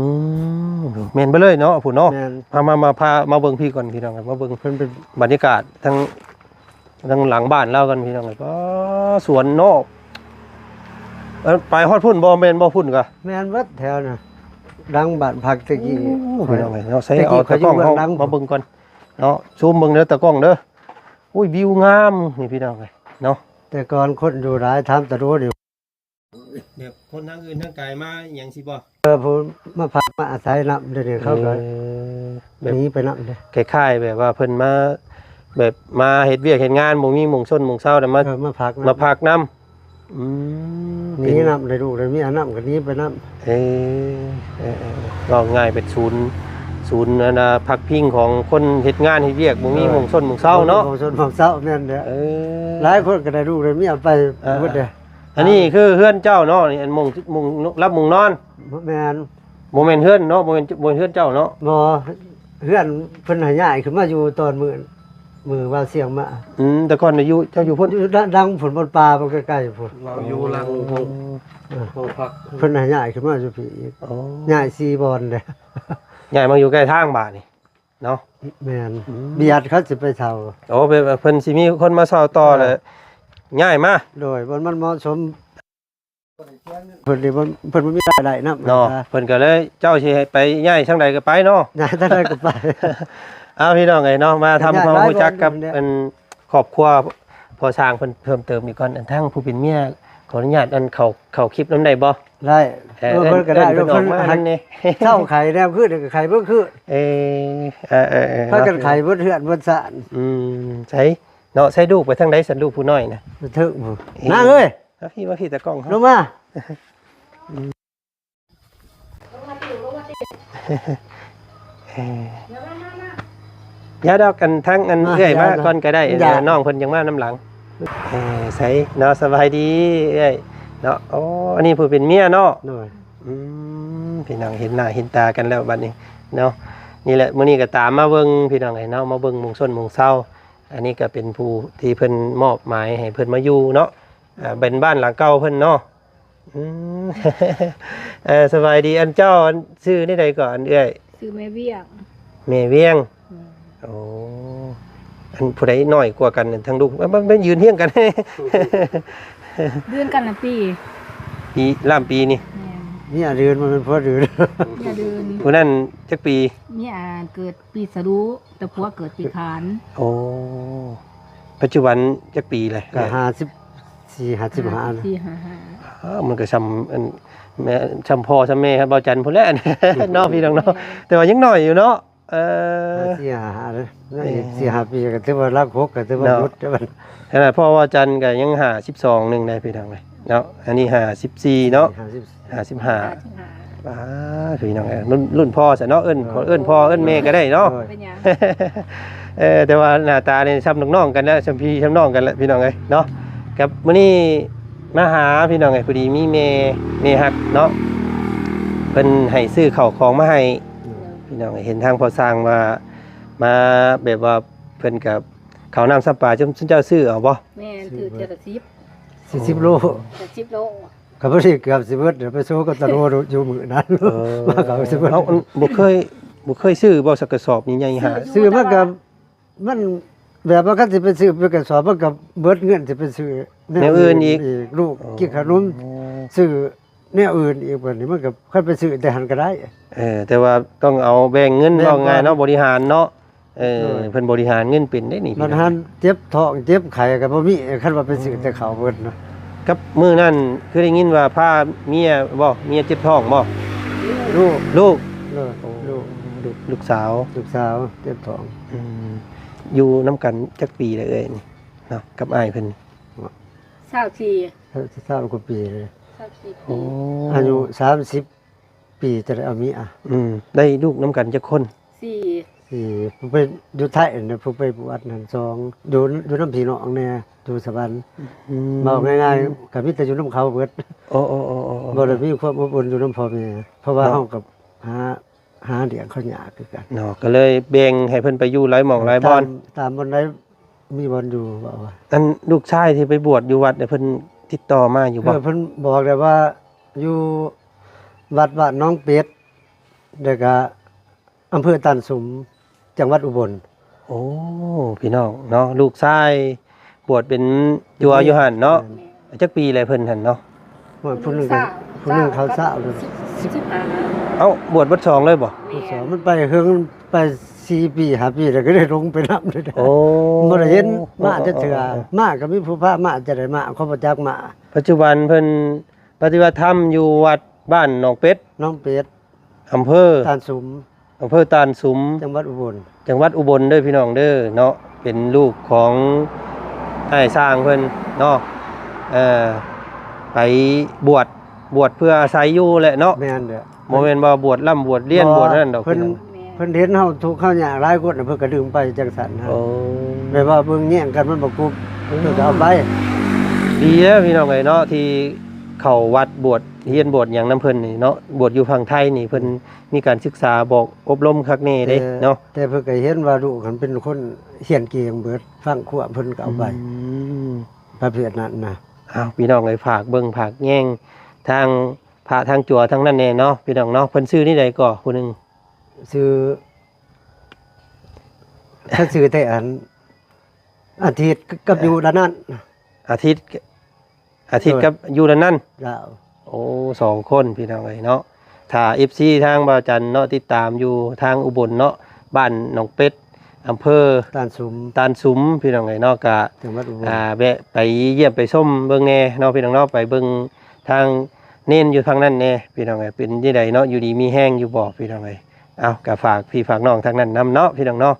ມ ແມ່ນເບິດເລີຍເນາະ ຜູ້ເນາະ. ແມ່ນ. ມາ ມາ ມາ ພາມາເບິ່ງພີ້ກ່ອນ ພີ່ນ້ອງ ມາເບິ່ງ ເພິ່ນເປັນ ບັນຍາກາດທາງ ທາງຫຼັງບ້ານລາວກັນ ພີ່ນ້ອງເອີຍ. ອໍ ສວນເນາະ. ເອີ ໄປຮອດພຸ້ນບໍ່? ແມ່ນບໍ່? ພຸ້ນກະ ແມ່ນເບິດແຖວນະ ຫຼັງບ້ານພັກແຕ່ກີ້. ໂອ້ ພີ່ນ້ອງເອີຍເນາະ. ໃສ່ ແຕ່ກີ້ ເອົາຕາກ້ອງເຮົາ ຂ້ອຍຢູ່ເບື້ອງຫຼັງ ມາເບິ່ງກ່ອນເນາະ ຊູມເບິ່ງເດີຕາກ້ອງເດີ. ອຸ້ຍ ວິວງາມນີ້ ພີ່ນ້ອງເອີຍເນາະ. ແຕ່ກ່ອນຄົນຢູ່ຫຼາຍ ຖາມຕາໂດນີ້ ແບບຄົນທາງອື່ນທາງໄກມາຫຍັງຊີ້ບໍ່? ເອີ ຜູ້ມາພັກມາອາໄສນຳ ດຽວນີ້ເຂົາກໍ ເອີ ແບບ ໜີໄປນຳເດ້. ຄ້າຍໆແບບວ່າເພິ່ນມາ ແບບມາເຮັດວຽກເຮັດງານ ບໍ່ມີໝ່ອງຊົນໝ່ອງເຊົາ ແລ້ວມາ ເອີ ມາພັກນຳ ມາພັກນຳ. ອືມ ໜີນຳ ໄດ້ລູກໄດ້ເມຍນຳ ກໍໜີໄປນຳ. ເອີ ເອີ ເອີ ເວົ້າງ່າຍເປັນສູນ ສູນອັນນ່າ ພັກພິງຂອງຄົນເຮັດງານເຮັດວຽກ ບໍ່ມີ ເອີ ໝ່ອງຊົນໝ່ອງເຊົາເນາະ. ບໍ່ມີໝ່ອງຊົນໝ່ອງເຊົາ ແມ່ນແຫຼະ. ເອີ ຫຼາຍຄົນກໍໄດ້ລູກໄດ້ເມຍໄປ ເອີ ເບິດເດ້. ອັນນີ້ຄືເຮືອນເຈົ້າເນາະ ນີ້ ອັນມຸງ ມຸງ ຫຼັບມຸງນອນ. ແມ່ນ. ບໍ່ແມ່ນເຮືອນເນາະ ບໍ່ແມ່ນ ບໍ່ແມ່ນເຮືອນເຈົ້າເນາະ. ບໍ່ ເຮືອນເພິ່ນໃຫ້ຍ້າຍຂຶ້ນມາຢູ່ຕອນມື້ ມື້ວ່າສຽງມາ. ອືມ ແຕ່ກ່ອນຢູ່ ເຈົ້າຢູ່ພຸ້ນ? ຢູ່ ດ- ດັງພຸ້ນ ບ່ອນປ່າ ບໍ່ໃກ້ໆພຸ້ນ. ເຮົາຢູ່ຫຼັງຫ້ອງ ເອີ ຫ້ອງພັກ ເພິ່ນໃຫ້ຍ້າຍຂຶ້ນມາຢູ່ພີ້ອີກ. ອໍ ຍ້າຍສີ່ບ່ອນເດ້. ຍ້າຍມາຢູ່ໃກ້ທາງບາດນີ້ ເນາະ. ແມ່ນ. ອືມ ບຽດເຂົາຊິໄປເຊົ່າ. ໂອ້ ເພິ່ນ ເພິ່ນຊິມີຄົນມາເຊົ່າຕໍ່ ເອີ ແລ້ວຍ້າຍມາ. ໂດຍ ບ່ອນມັນເໝາະສົມ ເພິ່ນນີ້ບໍ່ ເພິ່ນບໍ່ມີລາຍໄດ້ນຳເນາະ. ເພິ່ນກໍເລີຍ ເຈົ້າຊິໃຫ້ໄປຍ້າຍທາງໃດກໍໄປເນາະ. ຍ້າຍທາງໃດກໍໄປ. ເອົາ ພີ່ນ້ອງເອີຍເນາະ ມາທຳຄວາມຮູ້ຈັກກັບ ອັນ ຄອບຄົວພໍ່ຊ່າງເພິ່ນເພີ່ມເຕີມອີກກ່ອນ. ອັນ ທາງຜູ້ເປັນເມຍ ຂໍອະນຸຍາດ ອັນ ເຂົ້າ ເຂົ້າຄລິບນຳໄດ້ບໍ່? ໄດ້ ເອີ ເອີ ເພິ່ນກໍໄດ້ ເອີ້ນເພິ່ນອອກມານຳແດ່ ເຊົາໄຂ້ແນວຄືນກໍໄຂ້ເບິດຄືນ ເອີ ເອີໆໆ ພາກັນໄຂ້ເບິດເຮືອນເບິດຊານ ອືມ ໃສເນາະ ໃສລູກໄປທາງໃດຊັ້ນ ລູກຜູ້ນ້ອຍນະ ໄປເທິງພຸ້ນ ເອີ ນາງເອີຍ ມາພີ້ ມາພີ້ຕາກ້ອງເຮົາ ລົງມາ ອືມ ເອີ ຢ່າດອກ ອັນ ທາງ ອັນ ເອື້ອຍມາກ່ອນກໍໄດ້ ນ້ອງເພິ່ນຍັງມານຳຫຼັງ ເອີ ໃສເນາະ ສະບາຍດີເອື້ອຍເນາະ ໂອ້ ອັນນີ້ຜູ້ເປັນເມຍເນາະ ໂດຍ ອືມ ພີ່ນ້ອງເຫັນໜ້າເຫັນຕາກັນແລ້ວບັດນີ້ເນາະ ນີ້ແຫຼະ ມື້ນີ້ກໍຕາມມາເບິ່ງ ພີ່ນ້ອງເອີຍເນາະ ມາເບິ່ງໝູ່ຊົນໝູ່ເຊົາ ອັນນີ້ກໍເປັນຜູ້ທີ່ເພິ່ນມອບໝາຍໃຫ້ເພິ່ນມາຢູ່ເນາະ ອ່າ ເປັນບ້ານຫຼັງເກົ່າເພິ່ນເນາະ ອືມ ເອີ ສະບາຍດີ ອັນເຈົ້າ ອັນ ຊື່ແນວໃດກໍ ອັນເອື້ອຍ? ຊື່ແມ່ວຽງ ແມ່ວຽງ ແມ່ນ ໂອ້ ອັນຜູ້ໃດນ້ອຍກວ່າກັນ ທາງລູກ ມາ ມາ ມາຢືນຮຽງກັນ ເດືອນກັນລະປີ ປີ ລ້າມປີນີ້ ແມ່ນ ເມຍເດືອນ ບໍ່ແມ່ນຜົວເດືອນ ເມຍເດືອນ ຜູ້ນັ້ນຈັກປີ? ເມຍເກີດປີສະດູ ແຕ່ຜົວເກີດປີຂານ ໂອ້ ປັດຈຸບັນຈັກປີແລ້ວ? ກໍຫ້າສິບ ສີ່ ຫ້າສິບຫ້າ ຫ້າສິບສີ່ ຫ້າສິບຫ້າ ອ້າວ ມັນກໍຊ່ຳ ອັນ ແມ່ ຊ່ຳພໍ່ຊ່ຳແມ່ເບົາຈັນພຸ້ນແຫຼະເນາະ ພີ່ນ້ອງເນາະ ແຕ່ວ່າຍັງນ້ອຍຢູ່ເນາະ ເອີ ຫ້າສິບສີ່ ຫ້າສິບຫ້າ ເອີ ຍັງອີກສີ່ຫ້າປີກໍຖືວ່າຫຼັກຫົກ ກໍຖືວ່າ ເນາະ ຢຸດແລ້ວບັດ ຂະໜາດພໍ່ເບົາຈັນກໍຍັງຫ້າສິບສອງໜຶ່ງໄດ໋ ພີ່ນ້ອງເອີຍເນາະ ອັນນີ້ຫ້າສິບສີ່ເນາະ ຫ້າສິບ ຫ້າສິບຫ້າ ຫ້າສິບຫ້າ ປ້າ ພີ່ນ້ອງເອີຍ ລຸ້ນ ລຸ້ນພໍ່ຊະເນາະ ເອີ້ນ ເອີ ຂໍເອີ້ນພໍ່ເອີ້ນແມ່ກໍໄດ້ເນາະ ໂດຍ ເປັນຫຍັງ ເອີ ແຕ່ວ່າໜ້າຕານີ້ຊ່ຳນ້ອງໆກັນແລ້ວ ຊ່ຳພີ່ຊ່ຳນ້ອງກັນແລ້ວ ພີ່ນ້ອງເອີຍເນາະ ກັບມື້ນີ້ມາຫາ ພີ່ນ້ອງເອີຍ ພໍດີມີແມ່ ແມ່ຮັກເນາະ ເພິ່ນໃຫ້ຊື້ເຂົ້າຂອງມາໃຫ້ ໂດຍ ພີ່ນ້ອງເອີຍ ເຫັນທາງພໍ່ຊ່າງວ່າມາ ແບບວ່າເພິ່ນກໍເຂົ້ານ້ຳຊຳປາ ຊຸມເຈົ້າຊື້ເອົາບໍ່? ແມ່ນ ຖືກເທື່ອລະສິບ ສີ່ສິບໂລ ເກືອບສິບໂລ ກໍພໍດີເກືອບຊິເບິດ ໄປໂຊກັບຕາໂລຢູ່ມື້ນັ້ນ ເອີ ມາກໍຊິເບິດ ເອົາ ອັນ ບໍ່ເຄີຍ ບໍ່ເຄີຍຊື້ບໍ່ ສັກກະສອບໃຫຍ່ໆຫາ? ຊື້ ຊື້ມາກໍ ມັນແບບວ່າຄັນຊິໄປຊື້ເປັນກະສອບ ມັນກໍເບິດເງິນ ຊິໄປຊື້ແນວ ແນວອື່ນອີກ ລູກ ອໍ ກິນຂະໜົມ ຊື້ແນວອື່ນອີກ ບັດນີ້ມັນກໍ ຄັນໄປຊື້ແຕ່ຫັ້ນກໍໄດ້ ເອີ ແຕ່ວ່າຕ້ອງເອົາແບ່ງເງິນ ແມ່ນ ເວົ້າງ່າຍເນາະ ບໍລິຫານເນາະ ເອີ ໂດຍ ເພິ່ນບໍລິຫານເງິນເປັນເດ້ນີ້ ບັດຫັ້ນເຈັບທ້ອງເຈັບໄຂ້ກໍບໍ່ມີ ຄັນວ່າໄປຊື້ແຕ່ເຂົ້າເບິດນະ ກັບມື້ນັ້ນຄືໄດ້ຍິນວ່າພາເມຍບໍ່ ເມຍເຈັບທ້ອງບໍ່? ລູກ ລູກ ໂດຍ ໂອ້ ລູກ ລູກ ລູກສາວ ລູກສາວເຈັບທ້ອງ ອືມ ຢູ່ນຳກັນຈັກປີແລ້ວເອື້ອຍນີ້ເນາະ ກັບອ້າຍເພິ່ນ? ຊາວສີ່ ຊາວກວ່າປີເລີຍ ຊາວສີ່ປີ ໂອ້ ອາຍຸສາມສິບ ປີຈະໄດ້ເອົາເມຍ ອືມ ໄດ້ລູກນຳກັນຈັກຄົນ? ສີ່ ສີ່ ຜູ້ໄປຢູ່ໄທນະ ຜູ້ໄປບວດນັ້ນສອງ ຢູ່ ຢູ່ນຳພີ່ນ້ອງແດ່ ຢູ່ສະຫວັນ ອືມ ເວົ້າງ່າຍໆ ກໍມີແຕ່ຢູ່ນຳເຂົາເບິດ ໂອ້ໆ ບໍ່ໄດ້ມີຄວາມອົບອຸ່ນຢູ່ນຳພໍ່ແມ່ ເພາະວ່າເຮົາກໍຫາ ຫາລ້ຽງເຂົາຍາກຄືກັນເນາະ ກໍເລີຍແບ່ງໃຫ້ເພິ່ນໄປຢູ່ຫຼາຍໝ່ອງຫຼາຍບ່ອນ ຕາມ ຕາມບ່ອນໃດ ມີບ່ອນຢູ່ ເວົ້າວ່າ ອັນລູກຊາຍທີ່ໄປບວດຢູ່ວັດນີ້ ເພິ່ນຕິດຕໍ່ມາຢູ່ບໍ່? ເອີ ເພິ່ນບອກແລ້ວວ່າຢູ່ວັດບ້ານໜອງເປັດ ແລ້ວກະອຳເພີຕານສຸມ ຈັງຫວັດອຸບົນ ໂອ້ ພີ່ນ້ອງເນາະ ລູກຊາຍບວດເປັນຈົວຢູ່ຫັ້ນເນາະ ແມ່ນ ຈັກປີແລ້ວເພິ່ນຫັ້ນເນາະ? ໂອ້ຍ ຜູ້ໜຶ່ງກໍ ຊາວ ຜູ້ໜຶ່ງເຂົາຊາວ ຊາວ ສິບ ສິບຫ້າ ເອົ້າ ບວດເບິດສອງເລີຍບໍ່? ແມ່ນ ເບິດສອງ ມັນໄປເຫິງ ໄປສີ່ປີຫ້າປີ ແລ້ວກໍໄດ້ລົງໄປນຳເລີຍ ໂອ້ ບໍ່ໄດ້ເຫັນມາຈັກເທື່ອ ອໍໆໆ ມາກໍມີຜູ້ພາມາ ຈະໄດ້ມາ ເຂົາບໍ່ຈັກມາ ປັດຈຸບັນເພິ່ນປະຕິບັດທຳຢູ່ວັດບ້ານໜອງເປັດ ໜອງເປັດ ອຳເພີ ຕານສຸມ ອຳເພີຕານສຸມ ຈັງຫວັດອຸບົນ ຈັງຫວັດອຸບົນເດີພີ່ນ້ອງເດີເນາະ ເປັນລູກຂອງອ້າຍຊ່າງເພິ່ນເນາະ ເອີ ໄປບວດ ບວດເພື່ອອາໄສຢູ່ແຫຼະເນາະ ແມ່ນແຫຼະ ບໍ່ແມ່ນວ່າບວດລ່ຳບວດລຽນ ບໍ່ ບວດນັ້ນດອກ ເພິ່ນ ເພິ່ນເຫັນເຮົາທຸກເຮົາຍາກຫຼາຍຄົນ ເພິ່ນກໍດຶງໄປຈັ່ງຊັ້ນ ໂອ້ ແບບວ່າເບິ່ງແຍງກັນມັນບໍ່ກຸບ ເພິ່ນກໍເອົາໄປ ດີແລ້ວພີ່ນ້ອງເອີຍເນາະ ທີ່ເຂົ້າວັດບວດຮຽນບວດຫຍັງນຳເພິ່ນນີ້ເນາະ ບວດຢູ່ຝັ່ງໄທນີ້ ເພິ່ນ ມີການສຶກສາບອກອົບຮົມຄັກແນ່ເດ້ ແຕ່ ເນາະ ແຕ່ເພິ່ນກໍເຫັນວ່າລູກຫັ້ນເປັນຄົນຮຽນເກັ່ງເບິດ ຟັງຄວາມເພິ່ນກໍເອົາໄປ ອືມ ປະເພດນັ້ນນະ ອ້າວ ພີ່ນ້ອງເອີຍ ຝາກເບິ່ງຝາກແຍງທາງພະທາງຈົວທາງນັ້ນແນ່ເນາະ ພີ່ນ້ອງເນາະ ເພິ່ນຊື່ແນວໃດກໍຜູ້ໜຶ່ງ? ຊື່ ເພິ່ນຊື່ແຕ່ອັນ ອາທິດກັບຢູ່ດານນັ້ນ ອາທິດ ອາທິດ ເອີ ກັບຢູ່ດານນັ້ນ ເຈົ້າ ໂອ້ ສອງຄົນພີ່ນ້ອງເອີຍເນາະ ຖ້າເອັຟຊີທາງບ່າວຈັນເນາະ ຕິດຕາມຢູ່ທາງອຸບົນເນາະ ບ້ານໜອງເປັດ ອຳເພີຕານສຸມ ຕານສຸມ ພີ່ນ້ອງເອີຍເນາະ ກະ ຈັງຫວັດອຸບົນ ອ່າ ແວະໄປຢ້ຽມໄປຊົມເບິ່ງແດ່ເນາະ ພີ່ນ້ອງເນາະ ໄປເບິ່ງທາງ ເນນຢູ່ທາງນັ້ນແດ່ພີ່ນ້ອງເອີຍ ເປັນຈັ່ງໃດເນາະ ຢູ່ດີມີແຮງຢູ່ບໍ່ພີ່ນ້ອງເອີຍ? ເອົາ ກໍຝາກພີ່ຝາກນ້ອງທາງນັ້ນນຳເນາະພີ່ນ້ອງເນາະ.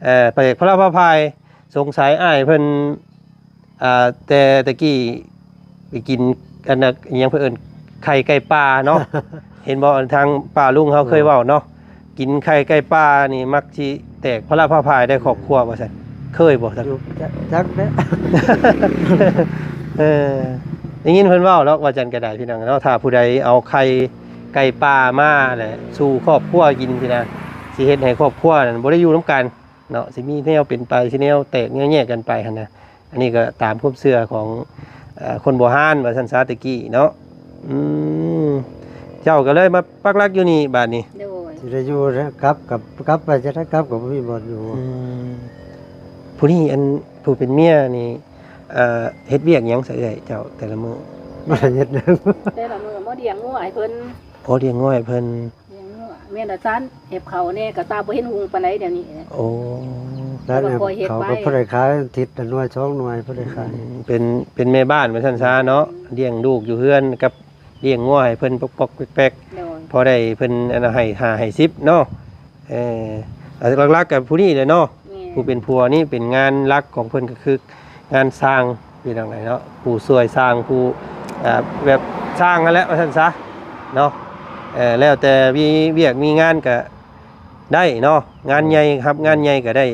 ເອີ ປະເອກພະລະພະພາຍ ສົງໄສອ້າຍເພິ່ນ ອ່າ ແຕ່ຕະກີ້ໄປກິນອັນນັ້ນ ອີຫຍັງເພິ່ນເອີ້ນ ໄຂ່ໄກ່ປ່າເນາະ ເຫັນບໍ່? ທາງປ້າລຸງເຮົາເຄີຍເວົ້າເນາະ ກິນໄຂ່ໄກ່ປ່ານີ້ມັກຊິແຕກພະລະພະພາຍໄດ້ຄອບຄົວວ່າຊັ້ນ ເຄີຍບໍ່? ຈັກ ຈັກ ຈັກແຫຼະ ເອີ ໄດ້ຍິນເພິ່ນເວົ້າດອກ ວ່າຈັ່ງໃດກໍໄດ້ພີ່ນ້ອງເນາະ ຖ້າຜູ້ໃດເອົາໄຂ່ໄກ່ປ່າມາແຫຼະສູ່ຄອບຄົວກິນຊີ້ນະ ຊິເຮັດໃຫ້ຄອບຄົວນັ້ນບໍ່ໄດ້ຢູ່ນຳກັນເນາະ ຊິມີແນວເປັນໄປ ຊິແນວແຕກແນວແຍກກັນໄປຫັ້ນນະ. ອັນນີ້ກໍຕາມຄວາມເຊື່ອຂອງ ເອີ ຄົນໂບຮານວ່າຊັ້ນຊະ ແຕ່ກີ້ເນາະ. ອືມ ເຈົ້າກໍເລີຍມາປັກຫຼັກຢູ່ນີ້ບາດນີ້. ໂດຍ ຊິໄດ້ຢູ່ແລ້ວ ກັບ ກັບ ກັບໄປຈະໄດ້ກັບກໍບໍ່ມີບ່ອນຢູ່. ອືມ ຜູ້ນີ້ ອັນຜູ້ເປັນເມຍນີ້ ເອີ ເຮັດວຽກຫຍັງຊະເອື້ອຍເຈົ້າແຕ່ລະມື້? ບໍ່ໄດ້ເຮັດຫຍັງ ແຕ່ລະມື້ບໍ່ລ້ຽງງົວໃຫ້ເພິ່ນ. ໂອ້ ລ້ຽງງົວໃຫ້ເພິ່ນ. ລ້ຽງງົວ ແມ່ນວ່າຊັ້ນ ແອບເຂົ້າແດ່ ກໍຕາບໍ່ເຫັນຮຸ່ງປານໃດດຽວນີ້. ໂອ້ ແລ້ວແອບເຂົ້າກໍພໍໄດ້ຂາຍ ອາທິດລະໜ່ວຍສອງໜ່ວຍພໍໄດ້ຂາຍ. ອືມ ເປັນ ເປັນແມ່ບ້ານວ່າຊັ້ນຊະເນາະ ອືມ ລ້ຽງລູກຢູ່ເຮືອນກັບລ້ຽງງົວໃຫ້ເພິ່ນປົກໆແປັກໆ. ໂດຍ ພໍໄດ້ເພິ່ນອັນໃຫ້ຫ້າໃຫ້ສິບເນາະ. ເອີ ຫຼັກໆກໍຜູ້ນີ້ແຫຼະເນາະ. ແມ່ນ ຜູ້ເປັນຜົວນີ້ເປັນງານຫຼັກຂອງເພິ່ນກໍຄືງານຊ່າງ ພີ່ນ້ອງເອີຍເນາະ ຜູ້ຊ່ວຍຊ່າງ ຜູ້ ເອີ ແບບຊ່າງຫັ້ນແຫຼະວ່າຊັ້ນຊະເນາະ. ເອີ ແລ້ວແຕ່ມີວຽກມີງານກໍໄດ້ເນາະ ງານໃຫຍ່ຮັບງານໃຫຍ່ກໍໄດ້.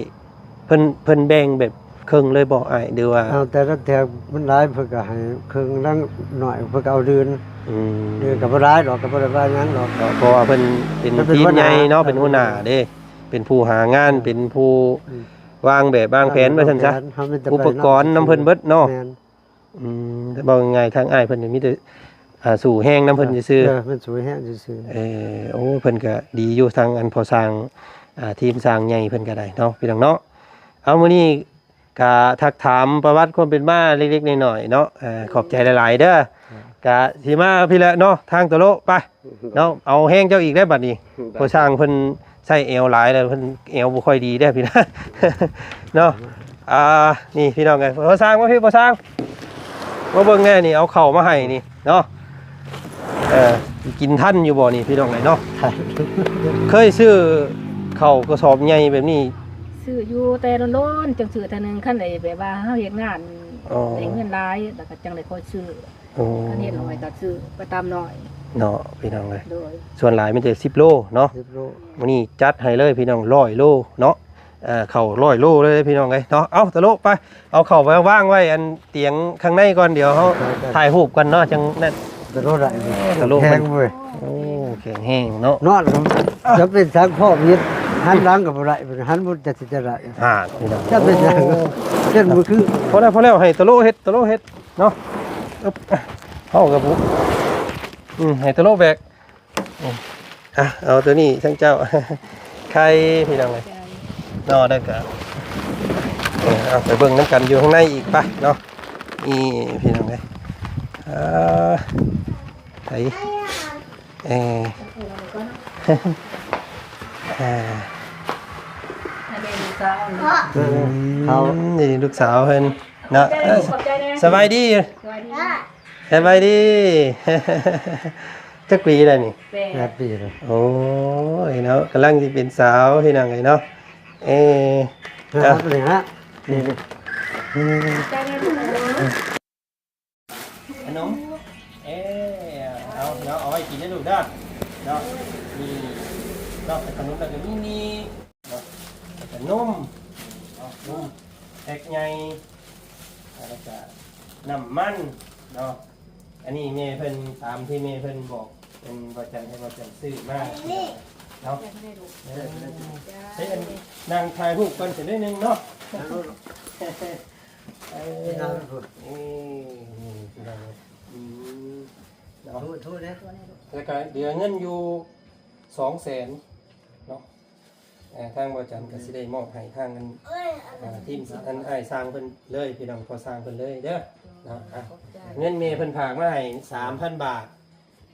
ເພິ່ນ ເພິ່ນແບ່ງແບບເຄິ່ງເລີຍບໍ່ອ້າຍ ຫຼືວ່າ? ເອົາ ແຕ່ລະເທື່ອມັນຫຼາຍເພິ່ນກໍໃຫ້ເຄິ່ງ ລາງໜ້ອຍເພິ່ນກໍເອົາເດືອນ. ອືມ ເດືອນກໍບໍ່ຫຼາຍດອກ ກໍບໍ່ໄດ້ວ່າຫຍັງດອກ ເພາະວ່າເພິ່ນເປັນທີມໃຫຍ່ເນາະ ເພິ່ນເປັນຫົວໜ້າເດ້ ເປັນຜູ້ຫາງານ ເປັນຜູ້ ອືມ ວາງແບບວາງແຜນວ່າຊັ້ນຊະ ເຮົາມີແຕ່ ອຸປະກອນນຳເພິ່ນເບິດເນາະ. ແມ່ນ ອືມ ເວົ້າງ່າຍໆ ທາງອ້າຍເພິ່ນນີ້ມີແຕ່ ອ່າ ສູ້ແຮງນຳເພິ່ນຊື່ໆ. ເອີ ເພິ່ນສູ້ແຮງຊື່ໆ. ເອີ ໂອ້ ເພິ່ນກໍດີຢູ່ ທາງອັນພໍ່ຊ່າງ ອ່າ ທີມຊ່າງໃຫຍ່ເພິ່ນກໍໄດ້ເນາະ ພີ່ນ້ອງເນາະ. ເອົາ ມື້ນີ້ກໍທັກຖາມປະຫວັດຄວາມເປັນມາເລັກໆນ້ອຍໆເນາະ. ເອີ ຂອບໃຈຫຼາຍໆເດີ. ກໍຊິມາພີ້ແຫຼະເນາະ ທາງໂຕໂລ ໄປເນາະ ເອົາແຮງເຈົ້າອີກແລ້ວບັດນີ້. ພໍ່ຊ່າງເພິ່ນໃຊ້ແອວຫຼາຍແລ້ວ ເພິ່ນແອວບໍ່ຄ່ອຍດີເດ້ພີ່ນ້ອງເນາະ. ອ່າ ນີ້ພີ່ນ້ອງເອີຍ ພໍ່ຊ່າງມາພີ້ ພໍ່ຊ່າງ ມາເບິ່ງແດ່ນີ້ ເອົາເຂົ້າມາໃຫ້ນີ້ເນາະ. ເອີ ກິນທັນຢູ່ບໍ່ນີ້ພີ່ນ້ອງເອີຍເນາະ? ເຄີຍຊື້ເຂົ້າກະສອບໃຫຍ່ແບບນີ້? ຊື້ຢູ່ແຕ່ດົນໆ ຈັ່ງຊື້ເທື່ອໜຶ່ງ ຄັນໄດ້ແບບວ່າເຮົາເຮັດງານ ອໍ ໄດ້ເງິນຫຼາຍ ແລ້ວກໍຈັ່ງໄດ້ຄ່ອຍຊື້. ໂອ້ ຄັນເຮັດໜ້ອຍກໍຊື້ໄປຕາມໜ້ອຍເນາະ ພີ່ນ້ອງເອີຍ. ໂດຍ ສ່ວນຫຼາຍມີແຕ່ສິບໂລເນາະ. ສິບໂລ ມື້ນີ້ຈັດໃຫ້ເລີຍພີ່ນ້ອງ ຮ້ອຍໂລເນາະ. ເອີ ເຂົ້າຮ້ອຍໂລເລີຍພີ່ນ້ອງເອີຍເນາະ. ເອົາ ຕະໂລ ໄປ ເອົາເຂົ້າໄປວາງໄວ້ອັນຕຽງຂ້າງໃນກ່ອນ ດຽວເຮົາຖ່າຍຮູບກັນເນາະ ຈັ່ງນັ້ນ. ຕະໂລໄດ້ ຕະໂລ ແຂງເວີຍ. ໂອ້ ແຂງແຮງເນາະ ນອນກໍຈະເປັນສັງ ພໍ່ມີດ ຫັນຫຼັງກໍບໍ່ໄດ້ ຫັນບໍ່ຈັກຊິຈະໄດ້. ອ່າ ຈະເປັນຫຍັງ ໂອ້ ເປັນມື້ຄື ພໍແລ້ວ ພໍແລ້ວ ໃຫ້ຕະໂລເຮັດ ຕະໂລເຮັດເນາະ. ເຮົາກໍບໍ່ ອືມ ໃຫ້ຕະໂລແບກ. ອືມ ອ່ະ ເອົາໂຕນີ້ທັງເຈົ້າ ໄຂ່ພີ່ນ້ອງເອີຍເນາະ. ແລ້ວກໍ ເອີ ເອົາໄປເບິ່ງນຳກັນຢູ່ຂ້າງໃນອີກປະເນາະ. ນີ້ພີ່ນ້ອງເອີຍ ເອີ ໄຂ່ ເອີ ເອີ ອືມ ນີ້ລູກສາວເພິ່ນເນາະ. ເອີ ສະບາຍດີ ສະບາຍດີ ສະບາຍດີ. ຈັກປີແລ້ວນີ້? ແປດ ແປດປີແລ້ວ. ໂອ້ຍເນາະ ກຳລັງຊິເປັນສາວພີ່ນ້ອງເອີຍເນາະ. ເອີ ເອົາ ນີ້ນະ ນີ້ ນີ້ ຂະໜົມ ເອີ ເອົາເນາະ ເອົາໄວ້ກິນເດີລູກເດີເນາະ. ນີ້ເນາະ ຂະໜົມ ແລ້ວກໍມີນີ້ເນາະ ແລ້ວກໍນົມເນາະ ນົມແພັກໃຫຍ່ ແລ້ວກໍນ້ຳມັນເນາະ. ອັນນີ້ແມ່ເພິ່ນ ຕາມທີ່ແມ່ເພິ່ນບອກ ເປັນບໍ່ຈັນ ໃຫ້ບໍ່ຈັນຊື້ມາເນາະ. ເອີ ໃຊ້ອັນ ນັ່ງຖ່າຍຮູບກ່ອນຊະໜ້ອຍໜຶ່ງເນາະ. ເອີ ນີ້ພີ່ນ້ອງເອີຍ ອືມ ເນາະ ແລ້ວກໍເຫຼືອເງິນຢູ່ສອງແສນເນາະ. ເອີ ທາງບໍ່ຈັນກໍຊິໄດ້ມອບໃຫ້ທາງອັນ ເອີ ທີມອັນອ້າຍຊ່າງເພິ່ນເລີຍ ພີ່ນ້ອງ ພໍ່ຊ່າງເພິ່ນເລີຍເດີເນາະ. ອ່ະ ເງິນແມ່ເພິ່ນຝາກມາໃຫ້ສາມພັນບາດ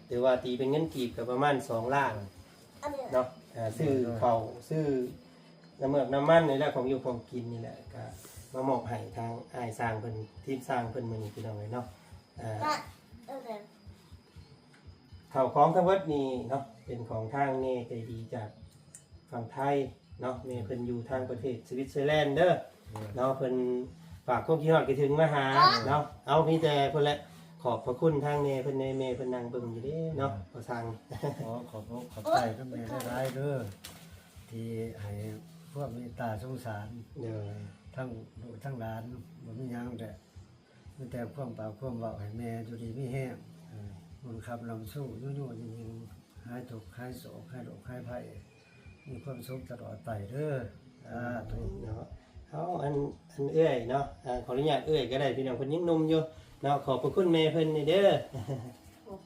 ຫຼືວ່າຕີເປັນເງິນກີບກໍປະມານສອງລ້ານເນາະ. ເອີ ຊື້ເຂົ້າ ຊື້ນ້ຳເມືອກນ້ຳມັນນີ້ແຫຼະ ຂອງຢູ່ຂອງກິນນີ້ແຫຼະ ກໍມາມອບໃຫ້ທາງອ້າຍຊ່າງເພິ່ນ ທີມຊ່າງເພິ່ນມື້ນີ້ ພີ່ນ້ອງເອີຍເນາະ. ອ່າ ເອີ ໂອເຄ. ເຂົ້າຂອງທັງເບິດນີ້ເນາະ ເປັນຂອງທາງແມ່ໃຈດີຈາກຝັ່ງໄທເນາະ, ແມ່ເພິ່ນຢູ່ທາງປະເທດສະວິດເຊີແລນເດີເນາະ. ເພິ່ນຝາກຄວາມຄິດຮອດຄິດເຖິງມາຫາເນາະ. ເອົາ ມີແຕ່ພຸ້ນແຫຼະ ຂອບພະຄຸນທາງແມ່ເພິ່ນແດ່, ແມ່ເພິ່ນນັ່ງເບິ່ງຢູ່ເດ້ເນາະ ພໍ່ຊ່າງ. ຂໍຂອບອົກຂອບໃຈນຳແມ່ຫຼາຍໆເດີ ທີ່ໃຫ້ຄວາມເມດຕາສົງສານ ໂດຍ ທັງລູກທັງຫຼານ. ບໍ່ມີຫຍັງແຫຼະ ມີແຕ່ຄວາມປາກຄວາມເວົ້າ ໃຫ້ແມ່ຢູ່ດີມີແຮງ ເອີ ບຸນຄຳລ່ຳຊູ່ ຢູ່ໆຍິງໆ ຫາຍທຸກຫາຍໂສກ ຫາຍໂລກຫາຍໄພ ມີຄວາມສຸກຕະຫຼອດໄປເດີ ສາທຸເນາະ. ເອົາ ອັນ ອັນເອື້ອຍເນາະ ເອີ ຂໍອະນຸຍາດເອື້ອຍກໍໄດ້ ພີ່ນ້ອງ ເພິ່ນຍັງໜຸ່ມຢູ່ເນາະ. ຂອບພະຄຸນແມ່ເພິ່ນເດີ. ຂອບ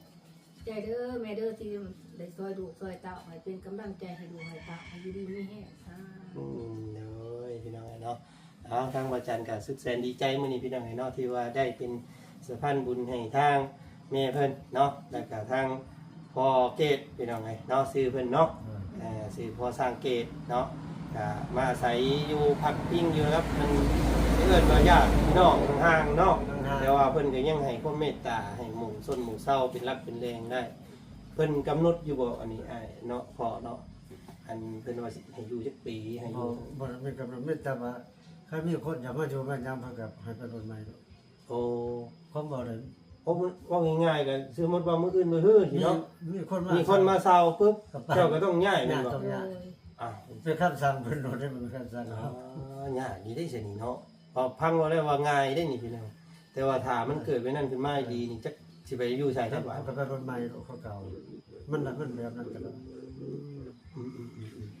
ໃຈເດີແມ່ເດີ ທີ່ໄດ້ຊ່ອຍລູກຊ່ອຍເຕົ້າ ໃຫ້ເປັນກຳລັງໃຈໃຫ້ລູກໃຫ້ເຕົ້າ ໃຫ້ຢູ່ດີມີແຮງ ສາທຸ. ອືມ ໂດຍ ພີ່ນ້ອງເອີຍເນາະ. ເອົາ ທາງບ່າວຈັນກໍສຸດແສນດີໃຈມື້ນີ້ ພີ່ນ້ອງເອີຍເນາະ ທີ່ວ່າໄດ້ເປັນສະພານບຸນໃຫ້ທາງແມ່ເພິ່ນເນາະ ແລ້ວກໍທາງພໍ່ເກດ ພີ່ນ້ອງເອີຍເນາະ ຊື່ເພິ່ນເນາະ ເອີ ຊື່ພໍ່ຊ່າງເກດເນາະ. ກໍມາອາໄສຢູ່ພັກພິງຢູ່ກັບ ເພິ່ນເອີ້ນວ່າຍາດພີ່ນ້ອງຫ່າງໆເນາະ ແຕ່ວ່າເພິ່ນກໍຍັງໃຫ້ຄວາມເມດຕາ ໃຫ້ໝູ່ຊົນໝູ່ເຊົາເປັນຫຼັກເປັນແຫຼ່ງໄດ້. ເພິ່ນກຳນົດຢູ່ບໍ່ ອັນນີ້ອ້າຍເນາະ ພໍ່ເນາະ ອັນເພິ່ນວ່າຊິໃຫ້ຢູ່ຈັກປີ ໃຫ້ຢູ່? ບໍ່ ບໍ່ໄດ້ມີກຳນົດ ມີແຕ່ວ່າ ຄັນມີຄົນຢາກມາຢູ່ມາຫຍັງ ເພິ່ນກໍໃຫ້ໄປລົດໃໝ່ໂລດ. ໂອ້ ຄວາມເວົ້ານັ້ນ ໂອ້ ເວົ້າງ່າຍໆ ກໍສົມມຸດວ່າມື້ອື່ນມື້ຮືນີ້ເນາະ ມີ ມີຄົນມາ ມີຄົນມາເຊົ່າປຶບ ກໍໄປ ເຈົ້າກໍຕ້ອງຍ້າຍແມ່ນບໍ່? ຕ້ອງຍ້າຍ. ໂດຍ ອ້າວ ເປັນຄຳສັ່ງເພິ່ນໂລດເດ້ ມັນຄຳສັ່ງເຮົາ. ອໍ ຍາກຢູ່ເດ້ຊະນີ້ເນາະ ເພາະຟັງເວົ້າແລ້ວວ່າງ່າຍເດ້ນີ້ພີ່ນ້ອງ ແຕ່ວ່າຖ້າມັນເກີດແບບນັ້ນຂຶ້ນມາອີກນີ້ ຈັກຊິໄປຢູ່ໃສແທ້ບາດ? ກໍໄປລົດໃໝ່ໂລດ ຄືເກົ່າ ມັນລະ ມັນແບບນັ້ນກໍໄດ້. ອືມ ອືມ ອືມ ອືມ ອືມ.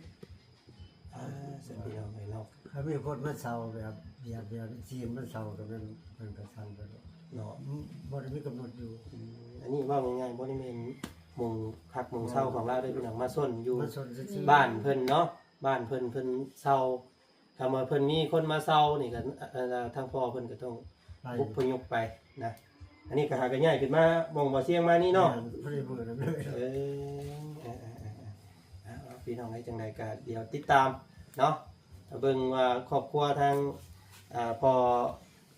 ອ່າ ຊັ້ນພີ່ນ້ອງເອີຍເນາະ ຄັນມີຄົນມາເຊົ່າແບບ ແບບ ແບບຈີນມາເຊົ່າ ກໍແມ່ນເພິ່ນກໍສັ່ງໄປເນາະ ບໍ່ໄດ້ມີກຳນົດຢູ່. ອືມ ອັນນີ້ເວົ້າງ່າຍໆ ບໍ່ໄດ້ແມ່ນໝູ່ພັກໝູ່ເຊົາຂອງລາວເດີພີ່ນ້ອງ ມາຊົນຢູ່ ມາຊົນຊື່ໆ ບ້ານເພິ່ນເນາະ ບ້ານເພິ່ນ ເພິ່ນເຊົ່າ. ຄັນວ່າເພິ່ນມີຄົນມາເຊົ່ານີ້ກໍ ເອີ ທາງພໍ່ເພິ່ນກໍຕ້ອງ ໄປ ອົບພະຍົບໄປນະ. ອັນນີ້ກໍຫາກໍຍ້າຍຂຶ້ນມາໝ່ອງບໍ່ຊຽງມານີ້ເນາະ. ແມ່ນ ພໍດີມື້ນັ້ນເລີຍ. ເອີ ເອີ ເອີ ເອີ ເອີ ເອົາ ພີ່ນ້ອງເອີຍ ຈັ່ງໃດກໍດຽວຕິດຕາມເນາະ ເບິ່ງວ່າຄອບຄົວທາງ ອ່າ ພໍ່